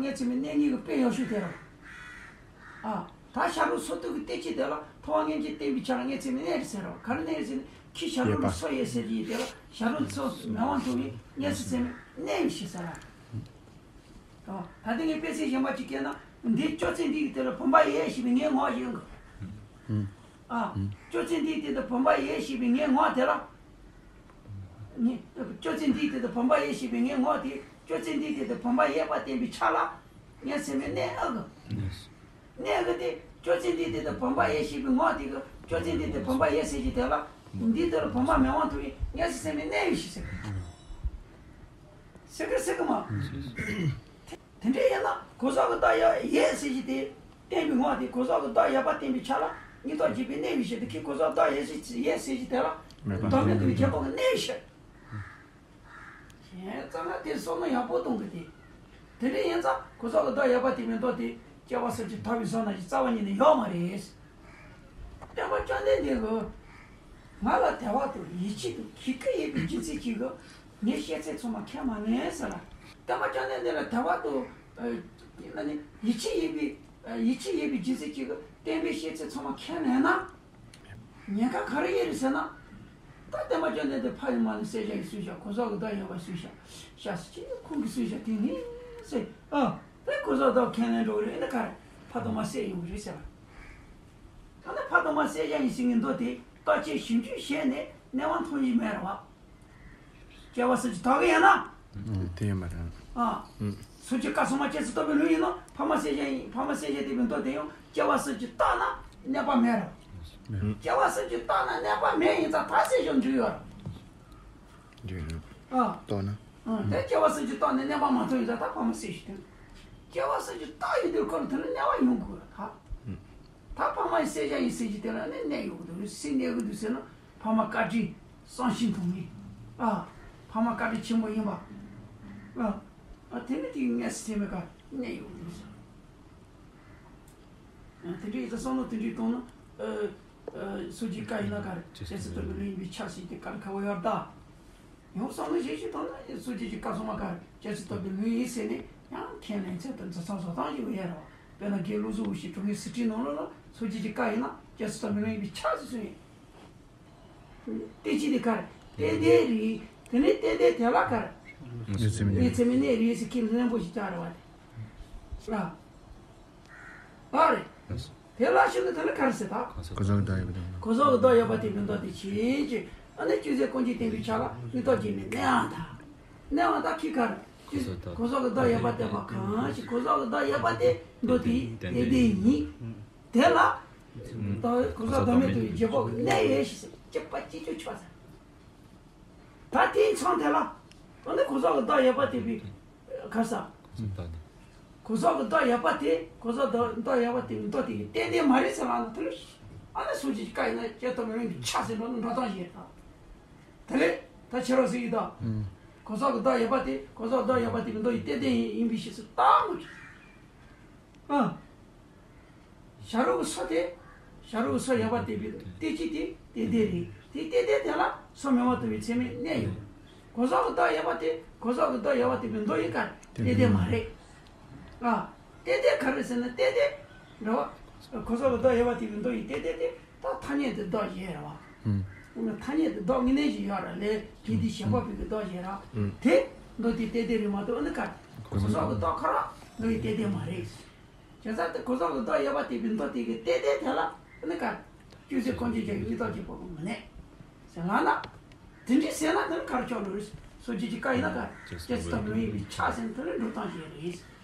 ལ་ངས་ཚད་མའི་གནས་ངེས་ཀྱི་དཔེ་ཡག་ཤོས་དེ་རེད། ཨ། ད་ཞབས་བྲོ་སོ་བཏུད་ཀྱི་བསྟན་བཅོས་དེ་ལ་ཐུབ་དབང་མངོན་གྱིས་བསྟན་པའི་ཆ་ལ་ངས་ཚད་མའི་གནས་རེད་ཟེར་རོ། ག་རེ་གནས་རེད་ཟེར་ན་ཁྱི་ཞབས་བྲོ་ལ་སོ་ཡོད་ཟེར་གྱི་ཡིན། དེ་ལ་ཞབས་བྲོ་ལ་སོ་མེད་དབང་ཐོབ་པའི་ངས་ཚད་མའི་གནས་ཡོད་ཞེས་ཟེར་ར། ཨ། ད་ལྟ་ངས་དཔེ་ཚིག་གཞན་པ་གཅིག་བཀལ་ན། འདི་སྤྱོད་ཚུལ་འདི་ཡི་དེ་ལ་བུམ་པ་ཡོད་ཞེས་པའི་ངའི་ངག་ཡོད་གི། ཨ། སྤྱོད་ཚུལ་འདི་ཡི་དེ་ལ་བུམ་པ་ཡོད་ཞེས་པའི་ངའི་ངག་དེ་ལ། ངས་སྤྱོད་ཚུལ་འདི་ཡི་དེ་ལ་བུམ་པ་ཡོད་ཞེས་པའི་ངའི་ངག་དེ་སྤྱོད་ཚུལ་འདི་ཡི་དེ་ལ་བུམ་པ་ཡོད་པ་བསྟན་པའི་ཆ་ལ། ངས་ཚད་མའི་གནས་ཨ་གི། གནས་ཀྱི་དེ་སྤྱོད་ཚུལ་འདི་དེ་དང་བུམ་པ་ཡོད་ཞེས་པའི་ངག་དེ་གི་སྤྱོད་ཚུལ་འདི་དེ་བུམ་པ་ཡོད་ཟེར་གྱི་དེ་ལ། འདི་དེ་ལ་བུམ་པ་མེད་དབང་ཐོབ་པའི་ངས་ཚད་མའི་གནས་ཡོད་ཞེས་ཟེར་གི། ཟེར་གི་ཟེར་གི་མ། དེ་འདྲ་ཡིན་ན་གོ་ས་གི་བདག་ཡོད་ཡོད་ཟེར་གྱི་དེ། བསྟན་པའི་ངག་དེ་གོ་ས་གི་བདག་ཡོད་པ་བསྟན་པའི་ཆ་ལ་ཉིད་རྟོགས་བྱེད་པའི་གནས་ཡོད་ཞེས་དེ་ཁྱེད་གོ་ས་གི་བདག་ཡོད་ཟེར་ཡོད་ཟེར་གྱི་དེ་ལ། མེད་པ། བདག་མེད་རྟོགས་པའི་ཁྱད་པར་གྱི་གནས་ཡོད་ཞེས། གཞན་རྩ་ན་དེ་བསམ་བློ་ཡག་པོ་གཏོང་གི་དེ། དེ་འདྲ་ཡིན་ཙང་གོ་ས་གི་བདག་ཡོད་པ་དེ་མིན་འདུག་སྟེ། སྐྱེ་བ་སུམ་ཅུ་དག་པའི་བཟོ་ན་ཞིག་རྩ་བ་ཉིད་ནས་ཡོད་མ་རེད། སྟོན་པ་བཅོམ་ལྡན་འདས་ཀྱིས་ང་ལ་དལ་བ་དང་ཡིད་ཆེས་དང་གྱིས་ཁུག་ཡོད་པའི་རྒྱུ་མཚན་གྱིས་ངའི་བཤད་ཚད་ཚང་མ་མཁྱེན་མ་ནུས་ཟེར་ལ། སྟོན་པ་བཅོམ་ལྡན་འདས་ལ་དལ་བ་དང་། ཨ་ནི་ཡིད་ཆེས་ཡོད་པའི། ཡིད་ཆེས་ཡོད་པའི་རྒྱུ་མཚན་གྱིས་སྟོན་པའི་བཤད་ཚད་ཚང་མ་མཁྱེན་ནུས་ན། ཉེན་ཁ་ག་རེ་ཡོད་རེད་ཟེར་ན། ད་སྟོན་པ་བཅོམ་ལྡན་འདས་ཕ་ཡི་མ་ལ་གསལ་བྱ་ཡི་གསུངས་བཞག་གོ་ས་གི་བདག་ཡོད་པ་གསུངས་བཞག་ཤ་སི་ཅི་ཁོང་གི་གསུངས་བཞག་དེ་ནི་ཟེར། ཨ། དེ་གོ་ས་གི་བདག་ཁས་ལེན་འགྲོ་གི་རེད། ཨེ་ན་ག་རེ་ཕ་དང་མ་གསལ་ཡོང་གི་རེད་ཟེར་བ། ད་ནི་ཕ་དང་མ་གསལ་བྱ་ཡི་ཟེར་ངེས་འདུག་སྟེ་བརྟག་དཔྱད་ཞིབ་འཇུག་བྱས་ནས་གནས་དབང་ཐོབ་ཡི་མེད་རེད་བ། སྐྱེ་བ་སུམ་ཅུ་དག་གི་ཡིན་ན། ཨ། དེ་ཡིན་པ་རེད། ཨ། ཨུ། སུམ་ཅུ་སྐར་གསུམ་མ་སྐྱེ་ཚུལ་རྟོགས་པའི་ལུགས་ཡིན་ནོ། ཕ་མ་གསལ་བྱ་ཡི། ཕ་མ་གསལ་བྱ་དེ་བས་མདོ་དེ་ཡང་སྐྱེ་བ་སུམ་ཅུ་རྟག་ན་གནས་པ་མེད་རེད། ཨུ། སྐྱེ་བ་སུམ་ཅུ་རྟག་ན་གནས་པ་མེད་ཡིན་ཙང་ད་གསལ་བྱ་འཇུག་ཡོད་རེད། འདི་རེད། ཨ། རྟོགས་ན། ཨ། དེ་སྐྱེ་བ་སུམ་ཅུ་རྟག་ན་གནས་པ་མ་ཐོབ་ཡིན་ཙང་ད་ཕ་མ་གསལ་བྱ་དེ། སྐྱེ་བ་ཟེར་གྱི་རྟགས་ཡོད་དུས་སྐབས་དེ་ལ་གནས་པ་ཡོང་དགོས་ད། ད་ཕ་མ་ཡི་བསད་བྱ་ཡིན་ཟེར་གྱི་དེ་ལ་ནི་གནས་ཡོང་གི་འདུག་སུས་གནས་ཀྱི་འདུག་ཟེར་ན་ཕ་མ་བཀའ་དྲིན་བསམ་ཤེས་ཐུབ་མིན། ཨ། ཕ་མ་བཀའ་དྲིན་ཆེན་པོ་ཡིན་པ། ཨ། ཨ་དེ་ནི་དེའི་གནས་སུ་དེ་མེད་ཀ་གནས་ཡོང་གི་འདུག་ཟེར། དེ་འདྲའི་ཡིག་ཚང་བསམ་བློ་དེ་འདྲའི་གཏོང་ན། ཨ། ཨ། སོ་སྐྱེའི་བཀའ་ཡིན་ན་ག་རེ་སྐྱེ་སྲིད་ལྟ་བུའི་ལུས་ཡིན་པའི་ཆ་ཞིག་དེ་ག་རེ་ཁ་བ་ཡོད་ད། ཡང་བསམ་བློ་གཞན་ཞིག་བཏང་ན་སོ་སྐྱེ་གི་བཀའ་སྲུང་མ་ག་རེ་སྐྱེ་སྲིད་ལྟ་བུའི་ལུས་ཡིན་ཟེར་ནས་ཡང་ཁས་ལེན་ཚད་དང་རྫུ་མཚམས་བཟོ་སྟངས་ཤིག་ཡོད་རེད་བ། དཔེར་ན་དགེ་ལུགས་སུ་འུ་ཞིག་གྲོང་ཁྱེར་སི་ཁྲིའི་ནང་ལོགས་ལ་སོ་སྐྱེ་གི་བཀའ་ཡིན་ན་སྐྱེ་སྲིད་ལྟ་བུའི་ལུས་ཡིན་པའི་ཆ་ཞིག་གསུངས་ཡོད། ཏེ་ཅི་དེ་ག་རེ་ཏན་ཏན་རེད། དེ་ནས་ཏན་ཏན་དེ་ལ་ག་རེ་ངེས་ཚིག་མི་གནས། ངེས་ཚིག་མི་གནས་རེད་ཟེར་ཁས་ལེན་པོ་ཞིག་བྱ་རེད་བ་དེ། ཨ། ཨ་རེད། དེ་ལ་ཞིག་ནི་དེ་ལ་ག་རེ་ཟེར་ད། གོ་ས་གི་བདག་ཡོད་པ་དེ། གོ་ས་གི་བདག་ཡོད་པ་དེ་མི་འདོད་དེ་བྱེད་ཅེས། ཨ་ནི་ཅུང་ཟད་ཀུན་གྱིས་བསྟན་པའི་ཆ་ལ་མི་རྟག་ཅིག་ནི་གནས་པ་དང་། གནས་པ་དང་ཁྱི་ག་རེ། གོ་ས་གི་བདག་ཡོད་པ་བསྟན་པ་གང་ཞིག་གོ་ས་གི་བདག་ཡོད་པ་དེ་འདོད་དེ་ཏན་ཏན་ཡིན། དེ་ལ། ད་གོ་ས་བདག་མེད་དུ་བྱེད་པོ་གནས་ཡོད་ཞེས་ཟེར་གཅིག་པ་གཅིག་གྱུར་ཆོག་ཟེར། ད་དེའི་མཚམས་དེ་ལ། འོ་ན་གོ་ས་གི་བདག་ཡོད་པ་དེ་བས། ག་ས། གོ་ས་གི་བདག་ཡོད་པ་དེ་གོ་ས་བདག་བདག་ཡོད་པ་དེ་མི་འདོད་དེ་ཏན་ཏན་མ་རེད་ཟེར་ལ་ན་དེ་ལ། ཨ་ནི་སོ་སྐྱེ་གི་བཀའ་ཡིན་ན་སྐྱེ་སྟོབས་མི་རུང་གི་ཆ་ཟེར་འགྲོ་ན་འགྲོ་སྟངས་ཤིག་རེད་ད། དེ་ལས་ད་ཁྱེད་རང་ཟེར་གི་ད། གོ་ས་གི་བདག་ཡོད་པ་དེ་གོ་ས་བདག་ཡོད་པ་དེ་མི་འདོད་ཡི་ཏན་ཏན་ཡིན་ཡིན་པའི་ཕྱིར་སུ་རྟག་མོ་རེད། ཨ། བྱ་རོག་གི་སོ་དེ། བྱ་རོག་གི་སོ་ཡོད་པ་དེ་བས་ཏེ་ཅི་དེ་ཏན་ཏན་རེད། དེ་ཏན་ཏན་དེ་ལ་སོ་མེད་པ་དུ་བའི་ཚད་མས་གནས་ཡོད། གོ་ས་གི་བདག་ཡོད་པ་དེ་གོ་ས་གི་བདག་ཡོད་པ་དེ་བས་མདོ་ཡི་ག་ཏན་ཏན་མ་རེད། ཨ། ཏན་ཏན་ག་རེ་ཟེར་ན་ཏན་ཏན། རེད་བ། གོ་ས་གི་བདག་ཡོད་པ་དེ་བས་མདོ་ཡི་ཏན་ཏན་དེ་ད་ཐ་སྙད་དེ་བདག་གཞན་རེད་བ། ཐ་སྙད་དེ་བདག་དངོས་གནས་ཞིག་ཡོད་ར་ལས་དེ་དེ་གཞན་པ་བོད་ཀྱི་བདག་གཞན་ར། དེ་མདོ་དེ་ཏན་ཏན་རེད་མ་གཏོགས་ཨ་ནི་ག་གོ་ས་གི་བདག་ཁ་ར་མདོ་ཡི་ཏན་ཏན་མ་རེད། བྱས་ཙང་དེ་གོ་ས་གི་བདག་ཡོད་པ་དེ་བས་མདོ་དེ་གི་ཏན་ཏན་དེ་ལ་ཨ་ནི་ག་ཅུང་ཟད་ཀུན་གྱིས་ཀྱང་མི་རྟག་ཅིག་པོ་མི་གནས་ཟེར་ལ་ན། དེ་འདྲའི་ཟེར་ན་དེ་ནི་ག་རེ་ཆགས་ལོས་རེད། སོ་སྐྱེ་གི་བཀའ་ཡིན་ན་ག་སྐྱེ་སྲིད་ལྟ་བུའི་ལུས་ཡིན་པའི་ཆ་ཟེར་ན་དེ་ནི་འགྲོ་སྟངས་ཤིག་རེད།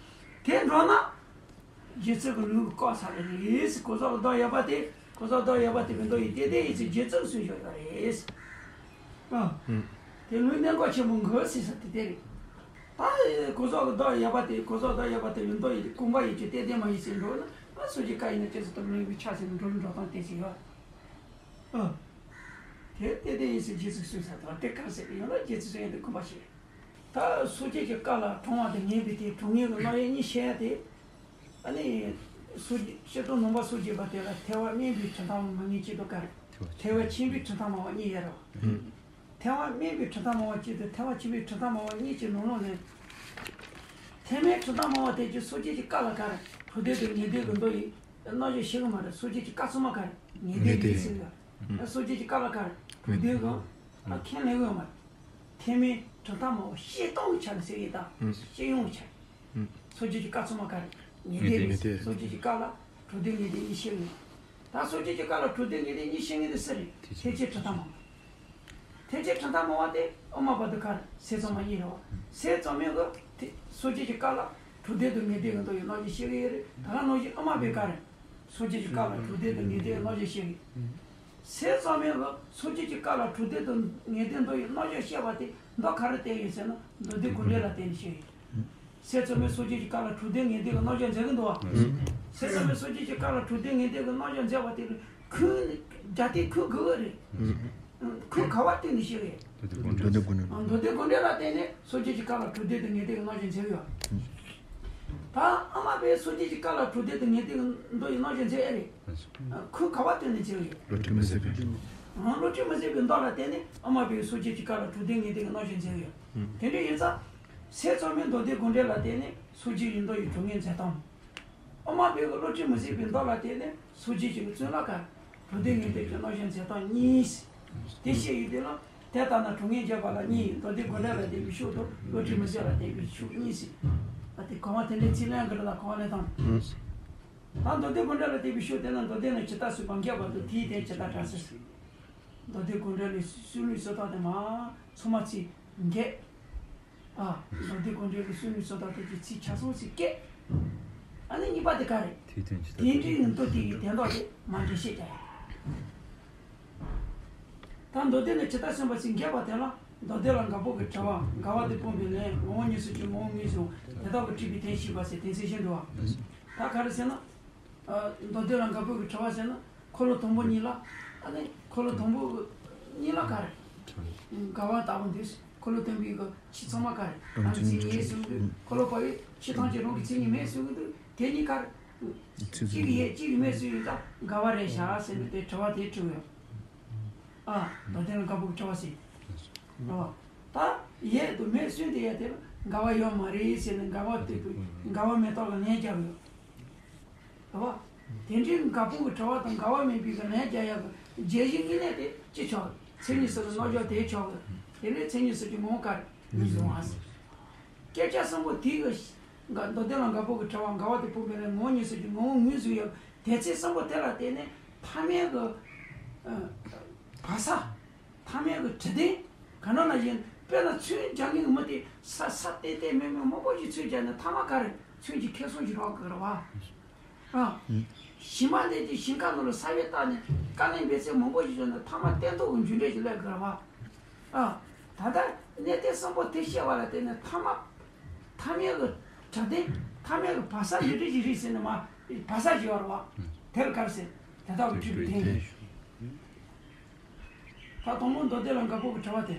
དེ་འགྲོ་ན། རྗེ་བཙུན་གྱི་ལུང་གི་བཀའ་ས་རེད། གོ་ས་གི་བདག་ཡོད་པ་དེ་གོ་ས་གི་བདག་ཡོད་པ་དེ་མི་འདོད་ཡི་ཏན་ཏན་ཡིན་ཚུལ་རྗེ་བཙུན་གསུངས་བཞག་ཡོད་རེད། ཨ། དེ་ལུང་གནད་འགག་ཆེན་པོ་འགའ་ཟེར་ས་དེ་དེ་རེད། ད་གོ་ས་གི་བདག་ཡོད་པ་དེ་གོ་ས་གི་བདག་ཡོད་པ་དེ་མི་འདོད་ཡི་དེ་ཁུངས་པ་ཡིན་གྱི་ཏན་ཏན་མ་ཡིན་ཟེར་འགྲོ་ན་ཨ་སོ་སྐྱེ་བཀའ་ཡིན་ན་སྐྱེ་སྲིད་ལྟ་བུའི་ལུས་ཡིན་པའི་ཆ་ཟེར་ནས་འགྲོ་ལུགས་འགྲོ་སྟངས་དེ་ཟེར་ཡོད། ཨ། དེ་ཏན་ཏན་ཡིན་ཟེར་རྗེ་བཙུན་གསུངས་ས་དང་དེ་ག་ཟེར་གི་ཡོད་ན་རྗེ་བཙུན་གསུངས་ཡ་དེ་ཁུངས་པ་ཞིག་རེད། ད་སོ་སྐྱེ་གི་བཀའ་ལ་དྲང་བ་དང་ངེས་པའི་དེ་དྲང་ངེས་ཀྱི་རྣམ་གཞག་གཉིས་བཤད་ཡ་དེ། ཨ་ནི། སོ་སྐྱེ་སྤྱིར་བཏང་ནང་པ་སོ་སྐྱེ་པ་དེ་ལ་ཐལ་བ་དམན་པའི་གྲུབ་མཐའ་མ་མ་ངེས་ཅིག་ཏུ་དཀར། ཐལ་བ་ཆེན་པོའི་གྲུབ་མཐའ་མ་བ་གཉིས་ཡོད་རེད། ཐལ་བ་དམན་པའི་གྲུབ་མཐའ་མ་བ་གཅིག་དང་ཐལ་བ་ཆེན་པོའི་གྲུབ་མཐའ་མ་བ་གཉིས་ཀྱི་ནང་ལོགས་ནས། ཐལ་དམན་གྲུབ་མཐའ་མ་བ་དེ་ཀྱི་སོ་སྐྱེ་གི་བཀའ་ལ་དཀར། གྲུབ་བདེ་དང་ངེས་བདེན་གྱི་མདོ་ཡི་རྣམ་གཞག་ཤེས་གི་མ་རེད། སོ་སྐྱེ་གི་བཀའ་སྲུང་མ་དཀར། ངེས་བདེན་ངེས་བདེན་ཟེར་གི། སོ་སྐྱེ་གི་བཀའ་ལ་དཀར། གྲུབ་བདེ་གི། ཨ་ཁས་ལེན་གི་མ་རེད། ཐལ་དམན་གྲུབ་མཐའ་མ་བ་བཤད་སྟངས་ཀྱི་ཆ་ནས་ཟེར་ཡི་དང་། བཤད་ཡོང་བའི་ཆ་ནས། སོ་སྐྱེ་གི་བཀའ་སྲུང་མ་དཀར། ངེས་བདེན་ངེས་བདེན། སོ་སྐྱེ་གི་བཀའ་ལ་གྲུབ་བདེ་ངེས་བདེན་གཉིས་བཤད་ཡོད། ད་སོ་སྐྱེ་གི་བཀའ་ལ་གྲུབ་བདེ་ངེས་བདེན་གཉིས་བཤད་མཁན་དེ་སུ་རེད། ཐེག་ཆེན་གྲུབ་མཐའ་མ་བ། ཐེག་ཆེན་གྲུབ་མཐའ་མ་བ་དེ་དབུ་མ་པ་དང་དཀར། སྲས་གཙང་མ་གཉིས་རེད་བ། སྲས་གཙང་མས་གི་དེ་སོ་སྐྱེ་གི་བཀའ་ལ་གྲུབ་བདེ་དང་ངེས་བདེན་གྱི་མདོ་ཡི་རྣམ་གཞག་བཤད་གི་ཡོད་རེད། ད་ག་ནང་བཞིན་དབུ་མ་པས་ག་རེ། སོ་སྐྱེ་གི་བཀའ་ལ་གྲུབ་བདེ་དང་ངེས་བདེན་གྱི་རྣམ་གཞག་བཤད་གི། སྲས་གཙང་མས་གི་སོ་སྐྱེ་གི་བཀའ་ལ་གྲུབ་བདེ་དང་ངེས་བདེན་མདོ་ཡི་རྣམ་གཞག་བཤད་པ་དེ་མདོ་ག་རེ་བསྟན་ཡོད་ཟེར་ན་མདོ་སྡེ་དགོངས་འགྲེལ་ལ་བརྟེན་ནས་བཤད་ཡོད། སྲས་གཙང་མས་སོ་སྐྱེ་གི་བཀའ་ལ་གྲུབ་བདེ་ངེས་བདེན་གྱི་རྣམ་གཞག་མཛད་གི་འདུག་བ། སྲས་གཙང་མས་སོ་སྐྱེ་གི་བཀའ་ལ་གྲུབ་བདེ་ངེས་བདེན་གྱི་རྣམ་གཞག་མཛད་པ་དེ་ལ་ཁུངས་རྒྱ་སྟེ་ཁུངས་དགོས་གི་རེད། ཁུངས་ག་བ་བརྟེན་ནས་བཤད་གི། མདོ་སྡེ་དགོངས་འགྲེལ། མདོ་སྡེ་དགོངས་འགྲེལ་ལ་བརྟེན་ནས་སོ་སྐྱེ་གི་བཀའ་ལ་གྲུབ་བདེ་དང་ངེས་བདེན་གྱི་རྣམ་གཞག་མཛད་གི་ཡོད། ད་དབུ་མ་པས་སོ་སྐྱེ་གི་བཀའ་ལ་གྲུབ་བདེ་དང་ངེས་བདེན་གྱི་མདོ་ཡི་རྣམ་གཞག་མཛད་ཨེ་རེད། ཁུངས་ག་བ་བརྟེན་ནས་བྱས་ཡོད། བློ་གྲོས་མི་ཟད་པའི། ཨང་། བློ་གྲོས་མི་ཟད་པའི་མདོ་ལ་བརྟེན་ནས་དབུ་མ་པས་སོ་སྐྱེ་གི་བཀའ་ལ་གྲུབ་བདེ་ངེས་བདེན་གྱི་རྣམ་གཞག་མཛད་ཡོད། དེ་འདྲ་ཡིན་ཙང་། སྲས་གཙང་མས་མདོ་སྡེ་དགོངས་འགྲེལ་ལ་བརྟེན་ནས་སོ་སྐྱེ་ཡི་མདོ་ཡི་གྲུབ་ངེས་མཛད་སྟངས། དབུ་མ་པས་བློ་གྲོས་མི་ཟད་པའི་མདོ་ལ་བརྟེན་ནས་སོ་སྐྱེ་གི་བཙུན་ལ་ག་གྲུབ་བདེ་ངེས་བདེན་གྱི་རྣམ་གཞག་མཛད་སྟངས་གཉིས། དེ་བཤད་ཡོད་དུས་ལ། དེ་ལྟར་ན་གྲུབ་ངེས་བརྗོད་པ་ལ་གཉིས། མདོ་སྡེ་དགོངས་འགྲེལ་ལ་བརྟེན་པའི་ཕྱོགས་དང་བློ་གྲོས་མི་ཟད་ལ་བརྟེན་པའི་ཕྱོགས་གཉིས་ཟེར། ད་དེ་གོང་མ་དེ་འདྲའི་ཚིག་ལན་འགའ་རེ་དང་གོང་མ་ལན་དང་། ད་མདོ་སྡེ་དགོངས་འགྲེལ་ལ་བརྟེན་པའི་ཕྱོགས་དེ་ན་མདོ་སྡེ་ནི་ཇི་ལྟར་གསུངས་པ་འགལ་བ་དང་དེའི་དོན་ཇི་ལྟར་དྲངས་ཟེར། མདོ་སྡེ་དགོངས་འགྲེལ་ལས་གསུངས་ལུགས་སུ་དག་དེ་མ་ཚང་མ་ཚིག་འགལ། ཨ། མདོ་སྡེ་དགོངས་འགྲེལ་ལས་གསུངས་ལུགས་སུ་དག་དེ་གི་ཚིག་ཆ་ཚང་ཚིག་འགལ། ཨ་ནི་གཉིས་པ་དེ་ག་རེད། དེའི་དོན་ཇི་ལྟར། དེ་འདྲའི་མདོ་དེ་ཡི་དོན་དག་དེ་མ་འགྲེལ་བཤད་རྒྱག་ཡ། ད་མདོ་སྡེ་ནི་ཇི་ལྟར་གསུངས་པ་ཚིག་འགལ་བ་དེ་ལ། མདོ་སྡེ་ལ་འགག་པོ་གི་དྲི་བ། འགལ་བ་དེ་སྤོང་བའི་ལན། ངོ་བོ་ཉིད་སོགས་ཀྱི་ངོ་བོ་ངོས་བཟུང་དེ་དག་གི་འཁྲུལ་པའི་དོན་ཤེས་པ་ཟེར། དོན་ཚན་བཞི་འགྲོ་བ། ད་ག་རེ་ཟེར་ན། ཨ། མདོ་སྡེ་ལ་འགག་པོ་གི་དྲི་བ་ཟེར་ན། འཁོར་ལོ་དང་པོ་གཉིས་ལ། ཨ་ནི་འཁོར་ལོ་དང་པོ་གི་གཉིས་ལ་ག་རེ། འགལ་བ་ལྟ་བུ་འདུག་འཁོར་ལོ་དང་པོའི་གི་ཆོས་ཚང་མ་ག་རེ། རང་ཚིག་ངེས་གསུངས་དུས། འཁོར་ལོ་བར་པའི་ཆོས་ཐམས་ཅད་རང་གི་མཚན་ཉིད་མེད་གསུངས་དུས། དེ་གཉིས་ཀ་རེ། གཅིག་ཡོད་གཅིག་མེད་ཟེར་ཡོད་ད་འགལ་བ་རེད་ཤག་ཟེར་ནས་དེ་དྲི་བ་དེ་དྲིས་ཡོད། ཨ། མདོ་སྡེ་ལ་འགག་པོ་གི་དྲི་བ་ཟེར། ཨ། ད་ཡོད་དུ་མེད་གསུངས་དེ་ཡ་དེ་ལ་འགལ་བ་ཡོད་མ་རེད་ཟེར་ནས་འགལ་བ་དེ་འགལ་བ་མེད་རྟགས་ལ་ལན་རྒྱབ་ཡོད། རེད་བ། དེ་འདྲའི་འགག་པོ་གི་དྲི་བ་དང་འགལ་བ་མེད་པའི་གི་ལན་རྒྱག་ཡག་གི་རྒྱལ་གཞི་དངོས་གནས་དེ་ཅི་ཆགས། མཚན་ཉིད་ཟེར་ན་རྣམ་གཞག་དེ་ཆགས་གི། དེ་ནས་མཚན་ཉིད་ཟེར་གྱི་ངོ་བོ་ག་རེ་ངོས་བཟུང་བ་ཟེར། སྐད་ཆ་གསུམ་པོ་དེའི་གི་མདོ་སྡེ་ལ་འགག་པོ་གི་དྲི་བ། འགལ་བ་དེ་སྤོང་བའི་ལན། ངོ་བོ་ཉིད་སོགས་ཀྱི་ངོ་བོ་ངོས་བཟུང་ཡག་དེ་ཚིག་གསུམ་པོ་དེ་ལ་བརྟེན་ནས་ཐ་མལ་གི་ཨ་བག་ཆགས། ཐ་མལ་གི་དྲི་དོན། ག་ནང་ན་བཞིན་དཔེར་ན་ཚོན་རྒྱག་མཁན་གྱི་མི་དེ་ས་ས་ཏེ་ཏེ་མེ་མེ་མང་པོ་ཞིག་ཚོན་རྒྱག་ནས་ཐ་མ་ག་རེ་ཚོན་གྱི་ཁེ་བཟང་ཞིག་རག་གི་རེད་བ། ཨ། ཞིང་པ་འདི་གྱི་ཞིང་ཁ་ནང་ལ་ས་བོན་བཏབ་ནས་དཀའ་ལས་འབད་ཚད་མང་པོ་ཞིག་བྱུང་ནས་ཐ་མ་གཏན་ཐོག་གི་མཇུག་འབྲས་ཞིག་སླེབས་དགོས་རེད་བ། ཨ། ད་ལྟ་གནས་བརྟན་གསུམ་པོ་དེ་ཤེས་པ་ལ་བརྟེན་ནས་ཐ་མ། ཐ་མལ་གྱི་དྲི་དོན། ཐ་མལ་གྱི་བག་ཆགས་ཡོད་རིགས་ཀྱི་རིགས་ཟེར་ནས་མ། བག་ཆགས་ཞེས་པ་རེད་བ། དེ་ལ་ག་རེ་ཟེར། དེ་དག་གི་འཁྲུལ་པའི་དོན། ད་དང་པོ་མདོ་སྡེ་ལ་འགག་པོ་གི་དྲི་བ་དེ།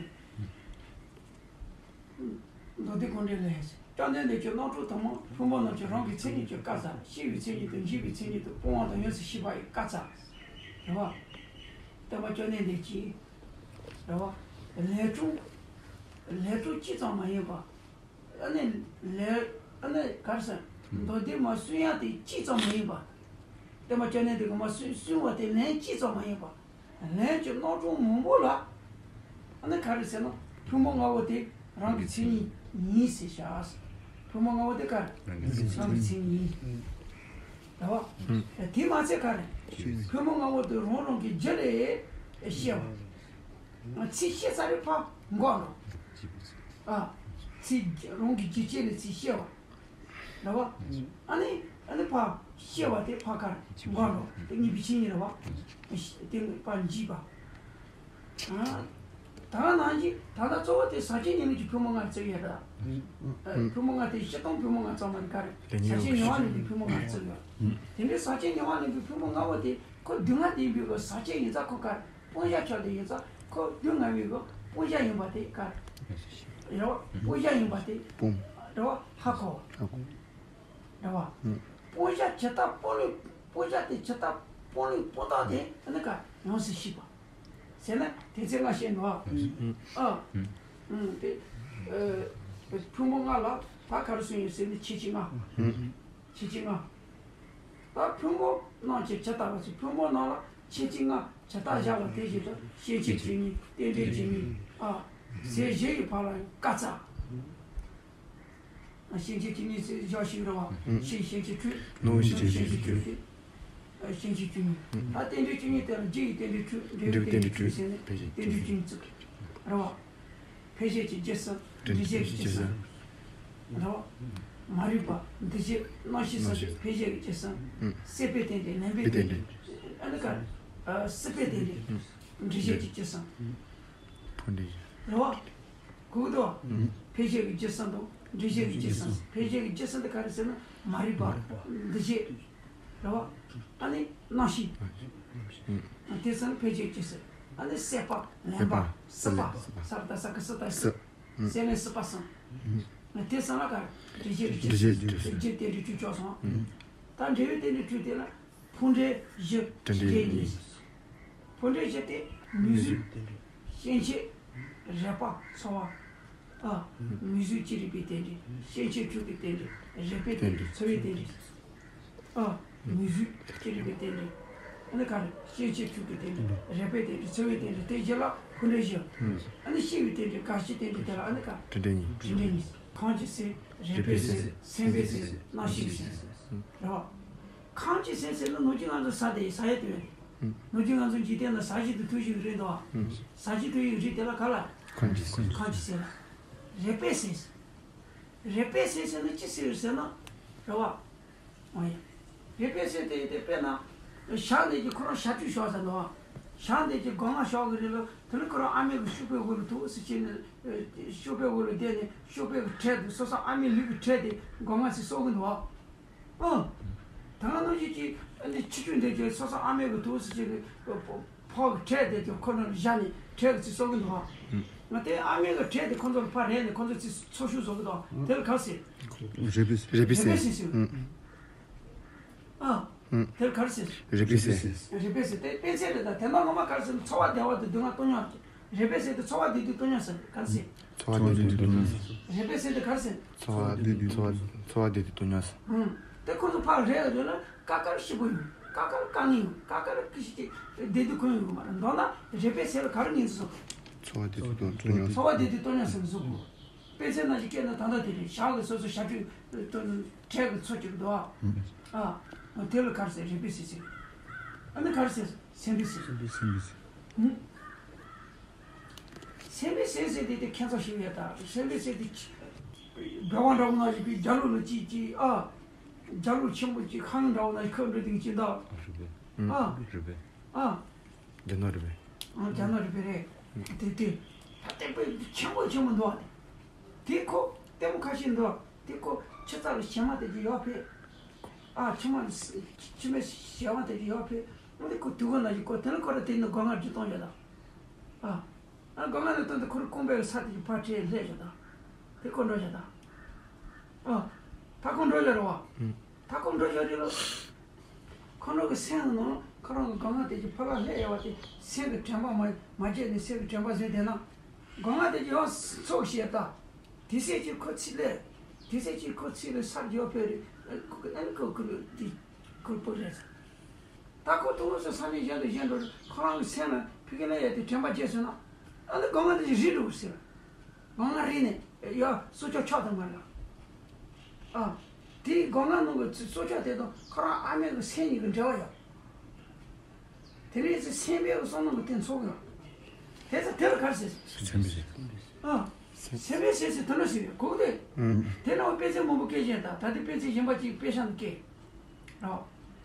མདོ་སྡེ་ཀུན་བྲལ་ལས། བཅོམ་ལྡན་འདས་ཀྱིས་རྣམ་གྲངས་དུ་མ་ཕུང་པོ་རྣམས་ཀྱི་རང་གི་མཚན་ཉིད་ཀྱི་བཀག་ཙམ། ཤེས་པའི་མཚན་ཉིད་དང་འཇུག་པའི་མཚན་ཉིད་དུ་སྤོང་བ་དང་ཡོངས་སུ་ཤེས་པ་ཡི་བཀག་ཙམ། རེད་བ། སྟོན་པ་བཅོམ་ལྡན་འདས་ཀྱིས། རེད་བ། ལས་གྲུབ། ལས་གྲུབ་གཅིག་ཙམ་མ་ཡིན་པ། ཨ་ནི་ལས། ཨ་ནི་ག་རེ་ཟེར། མདོ་སྡེ་མ་གསུང་ཡག་དེ་གཅིག་ཙམ་མ་ཡིན་པ། སྟོན་པ་བཅོམ་ལྡན་འདས་ཀྱིས་མ་གསུང་གསུང་བ་དེ་ལན་གཅིག་ཙམ་མ་ཡིན་པ། ལན་གྱི་རྣམ་གྲངས་མང་པོ་ལ། ཨ་ནི་ག་རེ་ཟེར་ན་ཕུང་པོ་ལྔ་པོ་དེ་རང་གི་མཚན་ཉིད་ཡིན་ཟེར་བཞག། ཕུང་པོ་ལྔ་པོ་དེ་ག་རེ། རང་གི་མཚན་ཉིད་ཡིན། རེད་བ། དེ་མ་ཚད་ག་རེ། ཕུང་པོ་ལྔ་པོ་དེ་རང་རང་གི་རྒྱུ་ལས་སྐྱེ་བ། ཚིག་ཤེས་ཚར་རེ་ཕར་འགོག་འགྲོ། ཨ། ཚིག་རང་གི་རྒྱུ་ཅན་ལས་ཚིག་ཤེས་པ། རེད་བ། ཨ་ནི་ཨ་ནི་ཕར་ཤེས་པ་དེ་ཕར་ཁར་འགོག་འགྲོ། དེ་གཉིས་པའི་ཆོས་ཉིད་རེད་བ། དེ་ཕར་འཇིག་པ། ཨ། ད་ནང་བཞིན་ད་ལྟ་གཙོ་བོ་དེ་ཟག་བཅས་ཉེར་ལེན་གྱི་ཕུང་པོ་ལྔ་བརྩི་ཡོད་རེད། ཨ། ཕུང་པོ་ལྔ་དེ་སྤྱིར་བཏང་ཕུང་པོ་ལྔ་ཙམ་མ་རེད། ག་རེ། ཟག་བཅས་ཉེ་བར་ལེན་པའི་ཕུང་པོ་ལྔ་བརྩི་ཡོད། དེ་འདྲའི་ཟག་བཅས་ཉེ་བར་ལེན་པའི་ཕུང་པོ་ལྔ་པོ་དེ་ཁོ་སྡུག་བསྔལ་དེ་ཡིན་པའི་གི་ཟག་བཅས་ཡིན་ཙང་ཁོ་ག་རེ། སྤོང་བྱ་ཆགས་དེ་ཡིན་ཙང་ཁོ་སྡུག་བསྔལ་བའི་གི་སྤོང་བྱ་ཡིན་པ་དེ་ག་རེ། རེད་བ། སྤོང་བྱ་ཡིན་པ་དེ། སྤོང་། རེད་བ། ཧ་གོ་བ། ཧ་གོ། རེད་བ། སྤོང་བྱ་ཇི་ལྟར་སྤོང་ལུགས། སྤོང་བྱ་དེ་ཇི་ལྟར་སྤོང་ལུགས་སྤོང་སྟངས་དེ་ཨ་ནི་ག་རེ་ཡོངས་སུ་ཤེས་པ། ཟེར་ན་དེ་ཚེ་ང་ཤེས་ནོ། ཨ། ཨ། དེ། ཨ། ཕུང་པོ་ལྔ་ལ་ད་ག་རེ་གསུངས་ཡོད་ཟེར་ན་ཁྱད་ཆོས་ལྔ། ཁྱད་ཆོས་ལྔ། ད་ཕུང་པོ་རྣམས་ཀྱི་ཇི་ལྟ་བ་ཚོ། ཕུང་པོ་རྣམས་ལ་ཁྱད་ཆོས་ལྔ་ཇི་ལྟར་བཞག་པ་དེ་བཞིན་དུ་སྐྱེ་མཆེད་བཅུ་གཉིས། རྟེན་འབྲེལ་བཅུ་གཉིས། ཨ། ཟེར་བཞི་ཡི་བར་ལ་ཡང་བཀག་ཙམ། སྐྱེ་མཆེད་བཅུ་གཉིས་ཟེར་བཞག་ཞིག་རེད་བ། ཕྱིའི་སྐྱེ་མཆེད་དྲུག། ནང་གི་སྐྱེ་མཆེད་བཅུ། སྐྱེ་མཆེད་བཅུ་གཉིས། ཨ། རྟེན་འབྲེལ་བཅུ་གཉིས་དེ་ལ་རྒྱུ་ཡི་རྟེན་འབྲེལ་དྲུག། འབྲས་བུའི་རྟེན་འབྲེལ་དྲུག་ཟེར་ནས་རྟེན་འབྲེལ་བཅུ་གཉིས་བརྩི་གི་རེད་བ། འཕེལ་བྱེད་ཀྱི་རྒྱུ་གསུམ། འབྲས་བུའི་རྒྱུ་གསུམ་རེད་བ། མ་རིག་པ། འདུ་བྱེད། རྣམ་ཤེས་གསུམ་གྱི་འཕེལ་བྱེད་ཀྱི་རྒྱུ་གསུམ། སྲེད་པའི་རྟེན་འབྲེལ། ལེན་པའི་རྟེན་འབྲེལ། ཨ་ནི་ག་རེ། སྲེད་པའི་རྟེན་འབྲེལ། འབྲས་བུའི་རྒྱུ་གསུམ། ཕུང་འབྲས་བཞི། རེད་བ། གོ་གི་འདུག་བ། འཕེལ་བྱེད་ཀྱི་རྒྱུ་གསུམ་དང་། འབྲས་བུའི་རྒྱུ་གསུམ། འཕེལ་བྱེད་ཀྱི་རྒྱུ་གསུམ་དེ་ག་རེ་ཟེར་ན་མ་རིག་པ། འདུ་བྱེད། རེད་བ། ཨ་ནི་རྣམ་ཤེས། དེ་ཚོ་ནི་འཕེལ་བྱེད་ཀྱི་རྒྱུ་གསུམ། ཨ་ནི་སྲེད་པ། ལེན་པ། སྲེད་པ། སྲིད་པ། ས་ར་བཏགས་སྲ་གི་སྲིད་པ། སྲེད། སྲེད་ལེན་སྲིད་པ་གསུམ། དེ་གསུམ་ལ་ག་རེ། འབྲས་བུའི་རྒྱུ། འབྲས་བུའི་རྒྱུ། རྒྱུ་རྟེན་འབྲེལ་དྲུག་བཅུ་གསུམ། ད་འབྲས་བུའི་རྟེན་འབྲེལ་དྲུག་དེ་ལ། ཕུང་འབྲས་བཞི། དྲི་འབྲས་གཉིས། ཕུང་འབྲས་བཞི་སྟེ། མིང་གཟུགས། སྐྱེ་མཆེད། རེག་པ། ཚོར་བ། ཨ། མིང་གཟུགས་ཀྱི་རེག་པའི་རྟེན་འབྲེལ། སྐྱེ་མཆེད་དྲུག་གི་རྟེན་འབྲེལ། རེག་པའི་རྟེན་འབྲེལ། ཚོར་བའི་རྟེན་འབྲེལ། ཨ། མིང་གཟུགས་ཀྱི་རེག་པའི་རྟེན་འབྲེལ། ཨ་ནི་ག་རེ། སྐྱེ་མཆེད་དྲུག་གི་རྟེན་འབྲེལ། རེག་པའི་རྟེན་འབྲེལ། ཚོར་བའི་རྟེན་འབྲེལ། དེ་བཞི་ལ་ཕུང་འབྲས་བཞི། ཨ་ནི་ཤེས་པའི་རྟེན་འབྲེལ། རྒ་ཤིའི་རྟེན་འབྲེལ་དེ་ལ་ཨ་ནི་ག་རེ། དྲི་འབྲས་གཉིས། དྲི་འབྲས་གཉིས། ཁམས་ཀྱི་སེམས། རེག་པའི་སེམས། སེམས་པའི་སེམས། རྣམ་ཤེས་ཀྱི་སེམས། རེད་བ། ཁམས་ཀྱི་སེམས་ཟེར་ན་ནམ་རྒྱུན་ང་ཚོ་ཟ་དེ་ཟ་ཡ་དེ་རེད། ནམ་རྒྱུན་ང་ཚོ་འཇིག་རྟེན་ན་ཟ་བཞིན་དུ་འཐུང་བཞིན་རེད་འདུག་བ། ཟ་བཞིན་འཐུང་བཞིན་རེད་དེ་ལ་ག་ལ། ཁམས་ཀྱི་སེམས། ཁམས་ཀྱི་སེམས་ལ། རེག་པའི་སེམས། རེག་པའི་སེམས་ཟེར་ན་ཅི་ཟེར་ཟེར་ན། རེད་བ། ཨ་ཡ། རེག་པའི་སེམས་དེ་དེ་དཔེར་ན། ཞག་ནས་ཀྱི་ཁོ་རང་ཞག་དྲུག་ཞོག་ཟེར་འདུག་བ། ཞག་འདི་གི་སྒོ་ང་ཞོག་གི་རེད་ལོ། དེ་ལ་ཁོ་རང་ཨ་མའི་གི་ཤུག་པའི་འོག་ལ་ཐུག་སི་ཅི་ནི་ཤུག་པའི་འོག་ལ་བསྡད་ནས་ཤུག་པའི་གི་ཁྲལ་དེ་སོ་སོ་ཨ་མའི་ལུས་ཀྱི་ཁྲལ་དེ་སྒོ་ང་སི་གསོག་གི་འདུག་ཨ། ཨ། ད་ང་ནང་བཞིན་གྱི་ཨ་ནི་ཆི་ཆུ་འདི་གི་སོ་སོ་ཨ་མའི་གི་ཐུག་སི་ཅི་གི་ཕོ་གི་ཁྲལ་དེ་དེ་ཁོ་ནང་ལ་བཞག་ནས་ཁྲལ་གི་ཚི་གསོག་གི་འདུག་ཨ། ང་དེ་ཨ་མའི་གི་ཁྲལ་དེ་ཁོ་ཚོ་ལ་ཕར་རེད་ནས་ཁོ་ཚོ་ཚི་འཚོ་ཤུགས་བཟོ་གི་འདུག་ཨ། དེ་ལ་ག་རེ་ཟེར། རེད་པས་ཟེར། རེད་པས་ཟེར། རེད་པས་ཟེར་ཟེར། ཨ། ཨུ། དེར་ག་རེ་ཟེར། རེད་པས་ཟེར། རེད་པས་ཟེར་དེ་དཔེ་ཆ་རེད་ད། དེ་ན་ངོ་མ་ག་རེ་ཟེར་ན་འཚོ་བ་བདེ་བ་དང་སྡུག་བསྔལ་སྟོར་སྙམ་ཟེར། རེད་པས་ཟེར་དེ་འཚོ་བ་བདེ་སྡུག་སྟོར་སྙམ་ཟེར་ག་རེ་ཟེར། འཚོ་བ་བདེ་སྡུག་སྟོར་སྙམ་ཟེར། རེད་པས་ཟེར་དེ་ག་རེ་ཟེར། འཚོ་བ་བདེ་སྡུག་འཚོ་བ་འཚོ་བ་བདེ་སྡུག་སྟོར་སྙམ་ཟེར། ཨུ། དེ་ཁོ་ཚོ་ཕར་རེད་རེད་ན་ཀ་ཀར་ཞིབ་པོ་ཡོད། ཀ་ཀར་དཀའ་ངལ་ཡོད། ཀ་ཀར་ཀི་ཞིག་ཅིག་བདེ་སྡུག་ཁོན་ཡོད་གི་མ་རེད། མདོར་ན་རེད་པས་ཟེར་ལ་ག་རེ་ངེས་སུ་སོང་། འཚོ་བ་བདེ་སྡུག་སྟོར་སྙམ་ཟེར། འཚོ་བ་བདེ་སྡུག་སྟོར་སྙམ་ཟེར་གི་གཟུགས་པོ། དཔེ་ཆ་ནང་བཞིན་སྐད་ན་ད་ལྟ་དེ་རེད། ཞག་གི་སོ་སོ་ཞབས་ཕྱི་དོན་གྲས་ཀྱི་འཚོ་བཅུག་འདུག་ཨ། ཨ། དེ་ལ་ག་རེ་ཟེར། རེད་པས་ཟེར་ཟེར། ཨ་ནི་ག་རེ་ཟེར། སེམས་པས་ཟེར། སེམས་པས་ཟེར། ཨུ། སེམས་པས་ཟེར་ཟེར་དེ་དེ་ཁྱད་མཚར་ཞིག་ཡོད་ད། སེམས་པས་ཟེར་དེ་ཅི། སྦལ་བ་འདྲ་བོ་ནང་བཞིན་པའི་རྒྱ་ལོ་ལ་ཅིག་ཅིག་ཨ། རྒྱ་ལོ་ཆེན་པོ་ཅིག་ཧང་འདྲ་བོ་ནང་བཞིན་ཁོ་འདྲ་དེ་ཅིག་འདུག་ཨ། རེད་པས། ཨ། རྒྱ་ནག་རེད་པས། ཨ། རྒྱ་ནག་རེད་པས་རེད། དེ་དེ། ད་སྟེགས་བུ་ཆེན་པོ་ཆེན་པོ་འདུག་ཨ། དེ་ཁོ་ལྟད་མོ་ཁ་ཤས་འདུག་ཨ། དེ་ཁོ་ཁྱི་རྩ་ལ་བྱེ་མ་དེ་ཅིག་ཡོད་པས། ཨ། ཁྱི་མ་ལ་ཁྱི་མའི་བྱེ་མ་དེ་ཅིག་ཡོད་པས། འོ་དེ་ཁོ་དུག་གི་ནང་བཞིན་ཁོ་དེ་ནི་ཁོ་ར་དེ་ནི་སྒོ་ང་འདྲི་གཏོང་ཡོད་ད། ཨ། ཨ། སྒོ་ང་ནས་བཏོན་ཏེ་ཁོ་ར་རྐང་པའི་ས་དེ་ཅིག་ཕར་ཁྲིད་སླེབས་ཡོད་ད། དེ་ཁོ་འགྲོ་ཡོད་ད། ཨ། ད་ཁོ་འགྲོ་ཡོད་རེད་བ། ད་ཁོ་འགྲོ་ཡོད་རེད་ལོ། ཁོ་རང་གི་སེམས་ནང་ཁོ་རང་གི་སྒོ་ང་དེ་ཅིག་ཕར་ལ་སླེབས་ཡོད་པ་དེ་སེམས་ཀྱི་དྲན་པ་མ་མ་བརྗེད་ནས་སེམས་ཀྱི་དྲན་པ་བཟུང་བསྡད་ན། སྒོ་ང་དེ་ཅིག་ཡང་ཚུགས་ཤེས་ད། དེ་ཚེ་ཅིག་ཁོ་ཚིག་ལས། དེ་ཚེ་ཅིག་ཁོ་ཚིག་ལས་སར་འགྱོ་ཕེ་རེད། ཨ་ནི་ཁོ་ཁོ་དེ་ཁོ་སྤུ་རེད། ད་ཁོ་དུ་བ་ས་ས་ནས་གཞན་དུ་གཞན་འགྲོ་རེད། ཁོ་རང་གི་སེམས་ལ་ཕི་ཀི་ལ་ཡ་དེ་དྲན་པ་བརྗེད་སོང་ན། ཨ་ནི་སྒོ་ང་དེ་ཅིག་རིལ་འགྲོ་ཟེར། སྒོ་ང་རིལ་ནས་ཡ་སྲོག་ཆགས་ཆགས་དང་མ་རེད། ཨ། དེའི་སྒོ་ང་ནང་གི་སྲོག་ཆགས་དེ་དང་ཁོ་རང་ཨ་མའི་གི་སེམས་གཉིས་ཀྱི་འབྲེལ་བ་ཡོད། དེ་ནས་ཚེ་སེམས་པའི་གི་བསམ་བློ་གི་དེ་འཚོ་གི་ཡོད། དེ་ཚེ་དེ་ལ་ག་རེ་ཟེར། སེམས་པའི་ཟེར། ཨ། སེམས་པའི་ཟེར་ཟེར་དེ་འདྲ་ཟེར་ཡོད་གོ་གི་དེ། དེ་ནང་དཔེ་ཆ་མང་པོ་སྐད་ཆ་ད་ད་དེ་དཔེ་ཆ་གཞན་པ་ཅིག་དཔེ་ཆ་ནང་སྐད། རོ།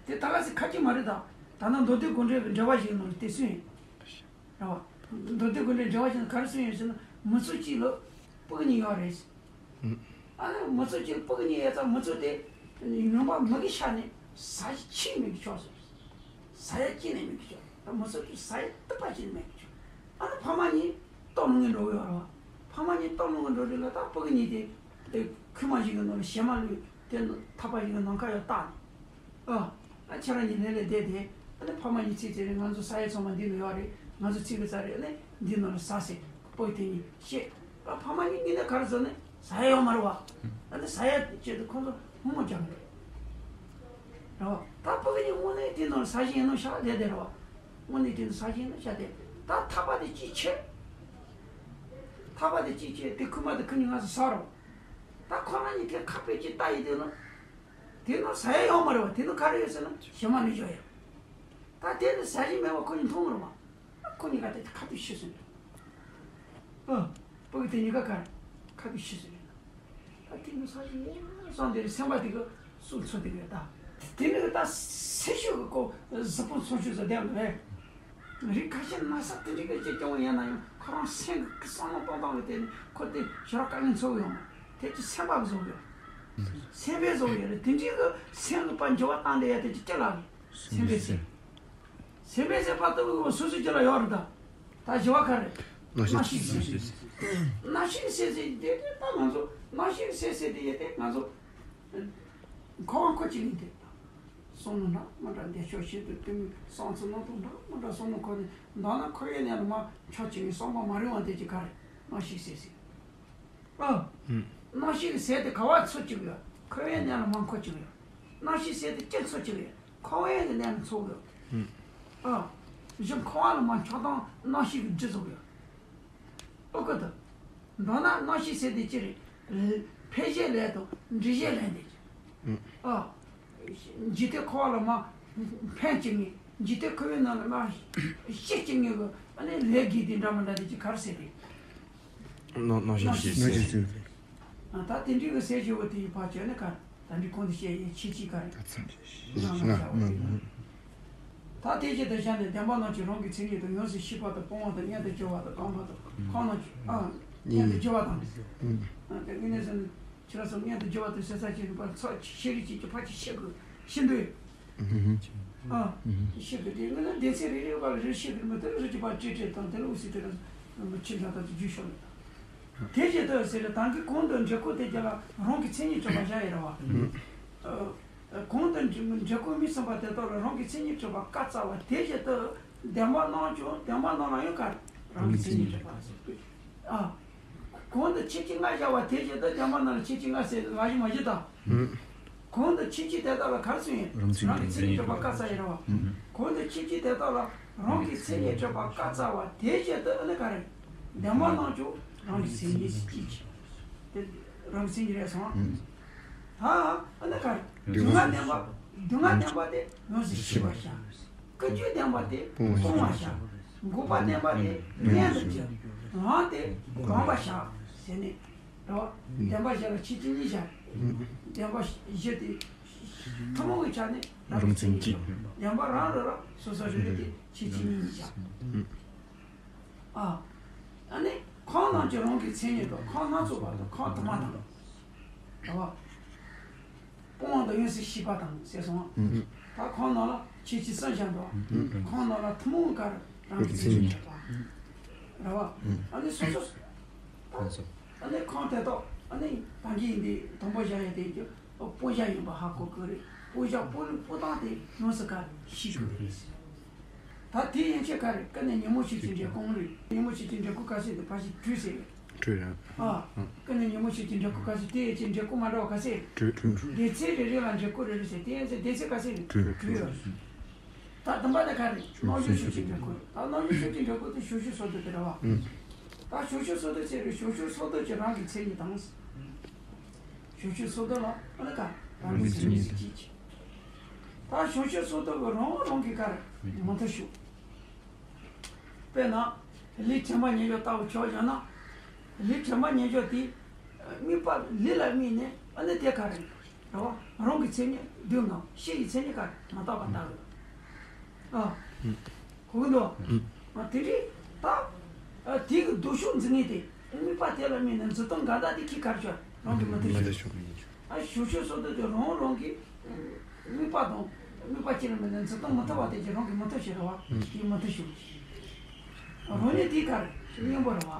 དེ་ད་ག་ཟེར་ཁ་ཅིག་མ་རེད་ད། ད་ནང་མདོ་སྡེ་དགོངས་འགྲེལ་གི་འགྲེལ་པ་ཞིག་ནང་དེ་གསུངས་ཡོད། རེད་བ། མདོ་སྡེ་དགོངས་འགྲེལ་འགྲེལ་པ་ཅན་ག་རེ་གསུངས་ཡོད་ཟེར་ན། མི་ཚོགས་གཅིག་ལ་སྤུ་གུ་གཉིས་ཡོད་རེད། ཨ་ནི་མི་ཚོགས་གཅིག་ལ་སྤུ་གུ་གཉིས་ཡོད་ཙང་མི་ཚོགས་དེ་ངན་པ་མི་གི་ཤ་ནས་ཟ་ཡ་ཆི་མེད་ཀི་ཆོག་ཟེར། ཟ་ཡ་ཅི་ནས་མེད་ཀི་ཆོག་ད་མི་ཚོགས་དེ་ཟ་ཡ་ཏི་པ་ཅི་ནས་མེད་ཀི་ཆོག་ཨ་ནི་ཕ་མ་གཉིས་སྟོབས་ལོན་གི་འགྲོ་གི་ཡོད་རེད་བ། ཕ་མ་གཉིས་སྟོབས་ལོན་གི་འགྲོ་དུས་ལ་ད་སྤུ་གུ་གཉིས་དེ་ཁུག་མ་ཞིག་གི་ནང་ལ་བྱེ་མ་ལུས་དེ་ཐག་པ་ཞིག་གི་ནང་ཁ་ཡར་བཏགས་ནས། ཨ། ཨ་ཁྱེད་རང་གཉིས་ལས་ལས་བསྡད་དེ། ཨ་ནི་ཕ་མ་གཉིས་ཚིག་ཚིག་རེད། ང་ཚོ་ཟ་ཡ་ཚང་མ་འདི་ནང་ཡོད་རེད། ང་ཚོ་ཚིག་གི་ཟ་རེད། ཨ་ནི་འདི་ནང་ལ་ཟ་ཟེར་སྤུ་གུ་དེ་གཉིས་བཤད། ཨ་ཕ་མ་གཉིས་གཉིས་ནས་ག་རེ་བཟོ་ནས་ཟ་ཡ་ཡོད་མ་རེད་བ། ཨ་ནི་ཟ་ཡ་ཆེད་དུ་ཁོང་ཚོ་སྔོན་མོ་རྒྱག་གི་རེད། རེད་བ། ད་སྤུ་གུ་གཉིས་དངོས་གནས་དེ་ནང་ལ་ཟ་བཞིན་ཡིན་ནོ་ཤག་བསྡད་དེ་རེད་བ། དངོས་གནས་དེ་ནང་ཟ་བཞིན་ཡིན་ནོ་ཤག་དེ། ད་ཐག་པ་དེ་གཅིག་ཆད། ཐག་པ་དེ་གཅིག་ཆད་དེ་ཁུག་མ་དེ་ཁུག་ནས་ང་ཚོ་ཟ་རོགས། ད་ཁོ་རང་གཉིས་དེ་ཁ་དཔེ་གཅིག་ལྟ་ཡི་དེ་ནང་། དེ་ནང་ཟ་ཡ་ཡོད་མ་རེད་བ། དེ་ནང་ག་རེ་ཡོད་ཟེར་ན་བྱེ་མ་ལུས་ཡོད་ཡ། ད་དེ་ནི་ཟ་བཞིན་མེད་པ་ཁོ་གཉིས་མཐོང་གི་རེད་བ། ཁོ་གཉིས་ཀ་དེ་ཁ་ཐུག་ཤི་སོང་རེད། ཨ། སྤུ་གུ་དེ་གཉིས་ཀ་ག་རེ་ཁ་ཐུག་ཤི་སོང་རེད། ད་དེ་ནི་ཟ་བཞིན་ཡོད་བསམ་དེ་རེད། སེམས་པ་དེ་ག་སུ་འཚོ་དེ་ག་ད། དེ་ནི་ད་སེ་ཤུ་གི་ཀོ་གཟི་བོ་མཚོན་ཆུ་ཟེར་བསྡད་པ་རེད། རིགས་ཁ་ཤས་ན་ཚ་དེ་འདྲའི་གི་ཅིག་སྐྱོ་བོ་ཡིན་ན་ཡང་ཁོ་རང་སེམས་ཀྱི་བསམ་བློ་གཏོང་སྟངས་ཀྱི་ཐད་ནས་ཁོ་དེ་ཞེ་དྲག་དཀའ་ངལ་འཚོ་གི་ཡོད་མ་རེད། དེ་ཅིག་སེམས་པ་གི་བཟོ་གི་ཡོད། སེམས་པས་བཟོ་གི་ཡོད་རེད། དེ་འདྲའི་གི་སེམས་ཀྱི་བར་འགྱུར་བ་བཏང་བསྡད་ཡ་དེ་ཅིག་ཅི་ལ་རེད། སེམས་པས་ཟེར། སེམས་པས་ཟེར་བར་དུ་གི་སོ་སོ་ཅི་ལ་ཡོད་རེད་ད། ད་བཞི་བ་ག་རེད། རྣམ་ཤེས་ཀྱི་སེམས་ཟེར། རྣམ་ཤེས་ཀྱི་སེམས་ཟེར་དེ་དེ་ད་ང་ཚོ་རྣམ་ཤེས་ཀྱི་སེམས་ཟེར་དེ་ཡོད་དེ་ང་ཚོ། འཁོར་བ་འཁོར་གཅིག་ཡིན་ཏེ། བསམ་བློ་འདྲ་མི་འདྲ་འདས་ཆོག་བྱེད་དུ་གཏི་མུག་བསམ་ཚུལ་སྣང་སྟངས་འདྲ་མི་འདྲ་བསམ་བློ་འཁོར་ནས་མདོར་ན་འཁོར་བའི་གནས་ལ་མར་ཆགས་བྱེད་ཀྱི་བསམ་པ་མ་རིང་བ་དེ་ཅིག་ག་རེ་རྣམ་ཤེས་ཟེར་ཟེར། ཨ། རྣམ་ཤེས་ཀྱི་ཟེར་དེ་ག་བ་འཚོ་བཅུག་ཡོད། འཁོར་བའི་གནས་ལ་མར་འཁོར་བཅུག་ཡོད། རྣམ་ཤེས་ཟེར་དེ་ཅི་འཚོ་བཅུག་ཡོད། འཁོར་བའི་གནས་ལ་འཚོ་ཡོད། ཨ། གཞི་འཁོར་བ་ལ་མར་ཆགས་སྟངས་རྣམ་ཤེས་ཀྱི་སྒྲིབ་བཟོ་ཡོད། ཨོ་ཀ་ཏོ། མདོར་ན་རྣམ་ཤེས་ཟེར་དེ་ཅི་རེད། འཕེན་བྱེད་ལས་དང་འགྲིབ་བྱེད་ལས་འདི། ཨ། འཇིག་རྟེན་འཁོར་བ་ལ་མར་འཕེན་བྱེད་ངེས། འཇིག་རྟེན་འཁོར་བའི་ནང་ལ་མར་གཤེགས་བྱེད་ངེས་གི་ཨ་ནི་ལས་ཀྱི་དེ་འདྲ་མི་འདྲ་དེ་ཅི་ག་རེ་ཟེར་དེ། རྣམ་རྣམ་ཤེས་ཟེར་ཟེར། ཨ་ད་དེ་འདྲའི་གི་ཟེར་བྱེད་པོ་དེ་ཡི་བར་བྱས་ན་ག་ད་འདྲའི་གོང་དུ་བཤད་ཡས་ཆེ་ཆེ་ག་རེད། ད་ཚང་ཞེ་ལྔ་ལྔ་ལྔ། ད་དེ་བཞིན་དུ་བཞག་ནས་བདེན་པ་རྣམས་ཀྱི་རང་གི་མཚན་ཉིད་དུ་ཡོངས་སུ་ཤེས་པ་དང་སྤོང་བ་དང་མངོན་དུ་གྱུར་པ་དང་གང་མ་དང་ཁོང་རྣམས་ཀྱི་ཨ་མངོན་དུ་གྱུར་པ་དང་། ཨ་དེ་དངོས་གནས་སུ་ནི་ཁྱེད་རང་ཚོ་མངོན་དུ་གྱུར་པ་དང་ཟེར་ས་ཅིག་རིག་པ་ཚོ་ཤེས་རིག་ཅིག་གི་ཕར་ཅིག་ཤེས་དགོས་ཤེས་འདོད། ཨ་ཤེས་དགོས་དེ་ངོས་ནས་སྡེ་ཚན་རེ་རེ་བ་ལ་རེ་ཤེས་དགོས་མི་དེ་རེ་ཅིག་ཕར་བྲིས་བྲིས་དང་དེ་ལ་འུ་སི་དེ་ལ་ཁྱིམ་བྱ་དང་དུ་རྒྱུས་ཤོག་ལ། དེ་བཞིན་དུ་ཟེར་ད་གིན་གོང་དུ་འགྲེལ་སྐོར་དེ་རྒྱ་ལ་རང་གི་མཚན་ཉིད་གྲུབ་པ་བཞག་ཡོད་རེད་བ། གོང་དུ་འགྲེལ་སྐོར་མི་གསུམ་པ་དེ་དག་ལ་རང་གི་མཚན་ཉིད་གྲུབ་པ་བཀའ་སྩལ་བ་དེ་བཞིན་དུ་བདེན་པ་རྣམས་ཀྱང་བདེན་པ་རྣམས་ལ་ཡང་ག་རང་གི་མཚན་ཉིད་གྲུབ་པ་ཟེར། ཨ། གོང་དུ་ཁྱད་ཆོས་ལྔ་བཞག་པ་དེ་བཞིན་དུ་བདེན་པ་རྣམས་ལ་ཁྱད་ཆོས་ལྔ་ཟེར་ལ་ཞིག་མ་ཞིག་དང་། གོང་དུ་ཁྱད་ཆོས་དེ་དག་ལ་ག་རེ་གསུངས་ཡིན། རང་གི་མཚན་ཉིད་གྲུབ་པ་བཀའ་སྩལ་ཡིན་རེད་བ། གོང་དུ་ཁྱད་ཆོས་དེ་དག་ལ་རང་གི་མཚན་ཉིད་གྲུབ་པ་བཀའ་སྩལ་བ་དེ་བཞིན་དུ་ཨ་ནི་ག་རེ། བདེན་པ་རྣམས་ཀྱང་རང་གི་མཚན་ཉིད་ཀྱིས། དེ་རང་གི་མཚན་ཉིད་རེད་སོང་། ད་ཨ་ནི་ག་རེ། སྡུག་བསྔལ་བདེན་པ། སྡུག་བསྔལ་བདེན་པ་དེ་ཡོངས་སུ་ཤེས་པར་བྱ། ཀུན་འབྱུང་བདེན་པ་དེ་སྤོང་བར་བྱ། འགོག་པ་བདེན་པ་དེ་མངོན་དུ་གྱུར། ལམ་དེ་བསྒོམ་པར་བྱ། ཟེར་ནས། རེད་བ། བདེན་པ་བཞི་ལ་ཁྱད་ཆོས་གཉིས་བཞག་བདེན་པ་བཞི་དེ་ཐུན་མོང་གི་ཆ་ནས་རང་གི་མཚན་ཉིད། བདེན་པ་རང་རེ་རེ་སོ་སོ་རེ་རེ་དེ་ཁྱད་ཆོས་གཉིས་གཉིས་བཞག་ཨ། ཨ་ནི་ཁམས་རྣམས་ཀྱི་རང་གི་མཚན་ཉིད་དང་ཁམས་སྣ་ཚོགས་པ་དང་ཁམས་དུ་མ་དང་། རེད་བ། སྤོང་བ་དང་ཡོངས་སུ་ཤེས་པ་དང་ཟེར་སོང་། ད་ཁམས་རྣམས་ལ་ཁྱད་ཆོས་གསུམ་བཞག་འདུག་ཁམས་རྣམས་ལ་ཐུན་མོང་གི་ག་རེ་རང་གི་མཚན་ཉིད་གྲུབ་པ། རེད་བ། ཨ་ནི་སོ་སོ། ཨ་ནི་ཁམས་དེ་དག་ཨ་ནི་ད་གིན་འདི་དང་པོ་བཞག་ཡ་དེ་ཀྱི་སྤོང་བྱ་ཡིན་པ་ཧ་གོ་དགོས་རེད། སྤོང་བྱ་སྤོང་ལུགས་སྤོང་སྟངས་དེ་ཡོངས་སུ་ག་རེ་ཤེས་དགོས་རེད། ད་དེ་ཡན་ཆད་ག་རེ་ཀུན་ནས་ཉོན་མོངས་ཆོས་ཀྱི་འབྲས་བུ་རེད། ཉོན་མོངས་ཆོས་ཀྱི་འབྲས་བུ་ག་ཚད་དེ་ཕར་ཞིག་དྲུག་ཟེར། དྲུག་རེད། ཨ། ཀུན་ནས་ཉོན་མོངས་ཆོས་ཀྱི་འབྲས་བུ་ག་ཚད་དེ་ཡན་ཆད་འབྲས་བུ་མ་འདྲ་བ་ག་ཚད། དྲུག་སྡེ་ཚན་རེ་རེ་ལ་འབྲས་བུ་རེ་རེ་ཟེར་དེ་ཡན་ཆད་སྡེ་ཚན་ག་ཚད་རེད། དྲུག་དྲུག་ཡོད། ད་བདུན་པ་དེ་ག་རེད། རྣམ་གཞག་ཕྱོགས་ཀྱི་འབྲས་བུ། ད་རྣམ་གཞག་ཕྱོགས་ཀྱི་འབྲས་བུ་དེ་ཕྱོགས་ཆོས་སོ་བདུན་དེ་རེད་བ། ད་ཕྱོགས་ཆོས་སོ་བདུན་ཟེར་རེད། ཕྱོགས་ཆོས་སོ་བདུན་གྱི་རང་གི་མཚན་ཉིད་དང་། ཕྱོགས་ཆོས་སོ་བདུན་ལ་ཨ་ནི་ག་རང་གི་མཚན་ཉིད་ཟེར་གྱི། ད་ཕྱོགས་ཆོས་སོ་བདུན་གྱི་རང་རང་གི་ག་རེ་མུ་མཐུད་ཞུགས། དཔེར་ན། ལུས་དྲན་པ་ཉེར་སྦྱོར་ལྟ་བུ་ཆོས་ཀྱང་ན། ལུས་དྲན་པ་ཉེར་སྦྱོར་དེ། དམིགས་པ་ལུས་ལ་དམིགས་ནས་ཨ་ནི་དེ་ག་རེ། རེད་བ། རང་གི་མཚན་ཉིད་སྡུག་བསྔལ་ཕྱི་ཡི་མཚན་ཉིད་ག་རེ་མ་དག་པ་ལྟ་བུ། ཨ། གོ་གི་འདུག་ཨ་དེ་འདྲའི་ད། ཨ་དེ་གི་སྡུག་ཤོས་འཛིན་ངེས་ཏེ་དམིགས་པ་དེ་ལ་དམིགས་ནས་འཛིན་སྟངས་འགལ་ཟླ་དེ་ཁྱི་ག་རེ་ཆོག་རང་གི་མུ་མཐུད་ཞུགས། ཨ་ཕྱོགས་ཆོས་སོ་བདུན་དེ་རང་རང་གི་དམིགས་པ་དང་དམིགས་པ་ཅི་ལ་དམིགས་ནས་འཛིན་སྟངས་མི་མཐུན་པ་དེ་ཀྱི་རང་གི་མུ་མཐུད་ཞུགས་རེད་བ། དེ་མུ་མཐུད་ཞུགས། རང་ཉིད་དེ་ག་རེ་གཉེན་པོ་རེད་བ།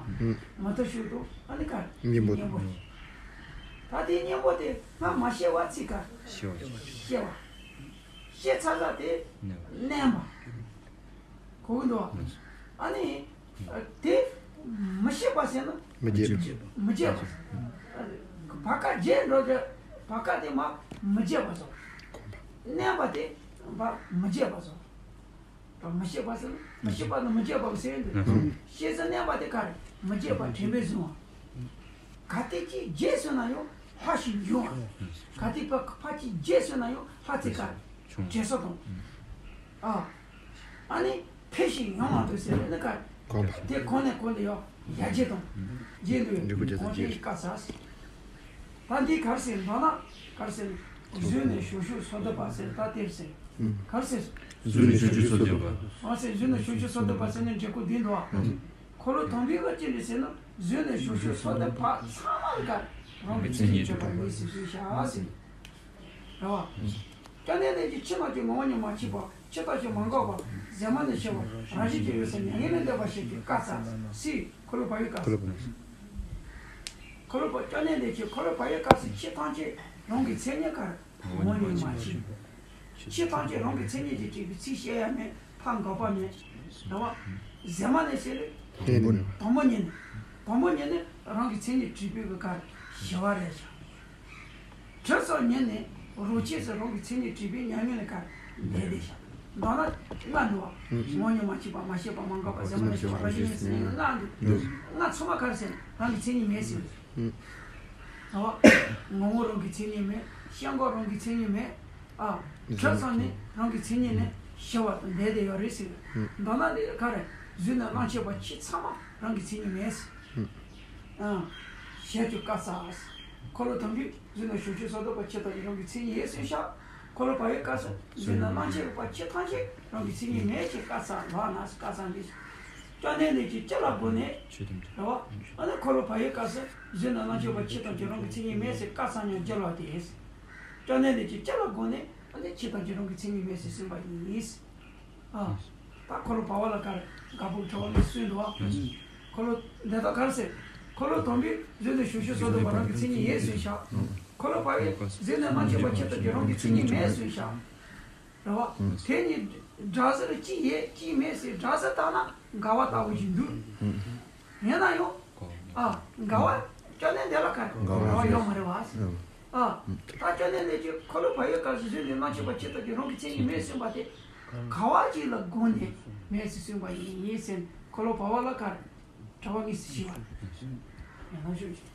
མུ་མཐུད་ཞུགས་དང་ཨ་ནི་ག་རེ་གཉེན་པོ་གཉེན་པོ་རེད། ད་དེ་གཉེན་པོ་དེ་སྔར་མ་སྐྱེས་པ་ཚིག་ག་རེ་སྐྱེས་པ། སྐྱེས་པ། སྐྱེས་ཚར་ཚར་དེ་བརྣན་པ། གོ་གི་འདུག་ཨ་ནི། དེ་མི་སྐྱེས་པ་ཟེར་ན། མི་བརྗེད། མི་བརྗེད་པ། བར་སྐབས་བརྗེད་འགྲོ་རྒྱུ། བར་སྐབས་དེ་མ་མི་བརྗེད་པ་བཟོ། བརྣན་པ་དེ་བ་མི་བརྗེད་པ་བཟོ། བ་མི་སྐྱེས་པ་ཟེར་ན་མི་སྐྱེས་པ་ནི་མི་བརྗེད་པ་ཟེར་ཡོད་འདུག་སྐྱེས་ཚར་བརྣན་པ་དེ་ག་རེ་མི་བརྗེད་པ་དྲན་པས་བཟུང་བ། ག་དེ་ཅིག་བརྗེད་སོང་ན་ཡང་ལྷག་ཞིག་འབྱུང་བ། ག་དེ་ཕ་ཕ་ཅིག་བརྗེད་སོང་ན་ཡང་ལྷག་ཚེ་ག་རེ་བརྗེད་སོ་དང་། ཨ། ཨ་ནི་འཕེལ་ཞིང་ཡོང་བ་དུ་ཟེར་ནི་ག་རེ། གོམས་པ། དེ་གོང་ནས་གོང་དུ་ཡང་ཡར་རྒྱས་དང་། རྒྱས་འདུག་འབྲས་བུ་རྒྱས་སོ་གོང་དུ་རྒྱས། བཀའ་སྩལ། ད་འདི་ག་རེ་ཟེར་མདོར་ན་ག་རེ་ཟེར། གཟོད་ནས་ཕྱོགས་ཆོས་སོ་བདུན་པ་ཟེར་ད་དེར་ཟེར། ག་རེ་ཟེར། གཟོད་ནས་ཕྱོགས་ཆོས་སོ་བདུན་པ། ཨ་ཟེར་གཟོད་ནས་ཕྱོགས་ཆོས་སོ་བདུན་པ་ཟེར་ནས་འབྲས་བུ་འདི་འདུག་ཨ། འཁོར་ལོ་དང་པོའི་ག་ཅི་རེད་ཟེར་ན་གཟོད་ནས་ཕྱོགས་ཆོས་སོ་བདུན་པ་ཚང་མ་ག་རང་གི་མཚན་ཉིད་གྲུབ་པ་ཡིན་ཟེར་ཞུས་བཞག་ཟེར། རེད་བ། སྐྱབས་གནས་ལས་ཀྱི་ཕྱི་ནང་གི་ངོ་བོ་ཉིད་མ་མཆིས་པ་ཕྱི་ལྟ་ཞིང་མ་འགགས་པ་གཟེར་མ་ནས་ཕྱེ་བ་རང་བཞིན་གྱིས་ཡོད་ཟེར་མྱ་ངན་ལས་འདས་པ་ཞེས་བྱའི་བཀའ་སྩལ་སྲིད། འཁོར་ལོ་བག་ཡོད་བཀའ་སྩལ། འཁོར་ལོ་བག་སྐྱབས་གནས་ལས་ཀྱི་འཁོར་ལོ་བག་ཡོད་བཀའ་སྩལ་ཕྱི་ཐམས་ཅད་རང་གི་མཚན་ཉིད་ག་རེ་ངོ་བོ་ཉིད་མ་མཆིས། ཕྱི་ཐམས་ཅད་རང་གི་མཚན་ཉིད་ཀྱིས་གྲུབ་པའི་ཚིག་བཤད་ཡ་མེད་ཕར་འགག་པ་མེད། རེད་བ། གཟེར་མ་ནས་ཟེར་རེད། དང་པོ་ཉིད་ནས། དང་པོ་ཉིད་ནས་རང་གི་མཚན་ཉིད་གྲུབ་པའི་གི་ག་རེ་ཞི་བ་རེད་ཤག་གྲུབ་ཚར་ཉིད་ནས་རང་ཆས་སུ་རང་གི་མཚན་ཉིད་གྲུབ་པའི་མྱ་ངན་ལས་ག་རེ་འདས་བསྡད་ཤག་མདོར་ན་ལྔ་འདུག་བ། ངོ་བོ་ཉིད་མ་མཆིས་པ་མ་སྐྱེས་པ་མ་འགགས་པ་གཟེར་མ་ནས་ཕྱེ་བ་རང་བཞིན་མེད་ཟེར་ནས་ལྔ་འདུག་ལྔ་ཚང་མ་ག་རེ་ཟེར་རང་གི་མཚན་ཉིད་མེད་ཟེར། རེད་བ། ངོ་བོ་རང་གི་མཚན་ཉིད་མེད། སྐྱེ་འགག་རང་གི་མཚན་ཉིད་མེད། ཨ། གྲུབ་ཚར་ནས་རང་གི་མཚན་ཉིད་ནས་ཞི་བ་དང་འདས་བསྡད་ཡོད་རེད་ཟེར། མདོར་ན་འདི་ག་རེ། གཟོད་ནས་བླང་བྱ་བ་ཕྱི་ཚང་མ་རང་གི་མཚན་ཉིད་མེད་ཟེར། ཨ། ཞེས་བྱའི་བཀའ་སྩལ། འཁོར་ལོ་དང་པོའི་གཟོད་ནས་ཕྱོགས་ཆོས་སོ་བདུན་པ་ཕྱི་ལྟ་ཞིང་རང་གི་མཚན་ཉིད་ཡོད་ཟེར་ཤག་འཁོར་ལོ་བག་ཡོད་སྐབས་སུ་གཟོད་ནས་བླང་བྱའི་རིགས་པ་ཕྱི་ཐམས་ཅད་རང་གི་མཚན་ཉིད་མེད་ཅེས་བཀའ་སྩལ་ལགས་ན། བཀའ་སྩལ་ཏེ། སྐྱབས་གནས་ལས་ཀྱི་སྤྱི་ལ་དགོངས་ནས་རེད་བ། ཨ་ནི་འཁོར་ལོ་བག་ཡོད་སྐབས་སུ་གཟོད་ནས་བླང་བྱའི་རིགས་པ་ཕྱི་ཐམས་ཅད་རང་གི་མཚན་ཉིད་མེད་ཟེར་བཀའ་སྩལ་ནས་སྦྱར་བ་དེ། སྐྱབས་གནས་ལས་ཀྱི་སྤྱི་ལ་དགོངས་ནས་ཨ་ནི་ཕྱི་ཐམས་ཅད་རང་གི་མཚན་ཉིད་མེད་ཟེར་གསུངས་པ་ཡིན། ཨ། ད་འཁོར་ལོ་བག་ཡོད་ལ་ག་རེ་དགའ་པོ་གྲོགས་ལས་གསུངས་འདུག་བ། འཁོར་ལོ་འདི་དག་ག་རེ་ཟེར། འཁོར་ལོ་དང་པོའི་གཟོད་དེ་ཞུགས་ཤིང་སོ་བདུན་པ་རང་གི་མཚན་ཉིད་ཡིན་གསུངས་ཤག་འཁོར་ལོ་བག་ཡོད་གཟོད་ནས་བླང་བྱའི་རིགས་པ་ཕྱི་ཐམས་ཅད་རང་གི་མཚན་ཉིད་མེད་གསུངས་ཤག་རེད་བ། དེ་གཉིས་སྒྲ་ཟེར་གཅིག་ཡོད་གཅིག་མེད་ཟེར་སྒྲ་ཟེར་བཏང་ན་འགལ་བ་ལྟ་བུ་ཞིག་འདུག་ཡིན་ན་ཡང་། ཨ། འགལ་བ། སྐྱབས་གནས་འདི་ལ་ག་རེ་འགལ་བ་ཡོད་མ་རེད་བ། ཨ། ད་སྐྱབས་གནས་འདི་ཅིག་འཁོར་ལོ་བག་ཡོད་སྐབས་སུ་གཟོད་ནས་བླང་བྱའི་རིགས་པ་ཕྱི་ཐམས་ཅད་རང་གི་མཚན་ཉིད་མེད་གསུངས་པ་དེ། འགལ་བ་ཅིག་ལ་དགོངས་ནས་མེད་ཟེར་གསུངས་པ་ཡིན་ཟེར་འཁོར་ལོ་བག་ཡོད་ལ་ག་རེ་གྲགས་པ་ངེས་སུ་ཤེས་པ་རེད། ཡང་ན་ཤོད་ཅིག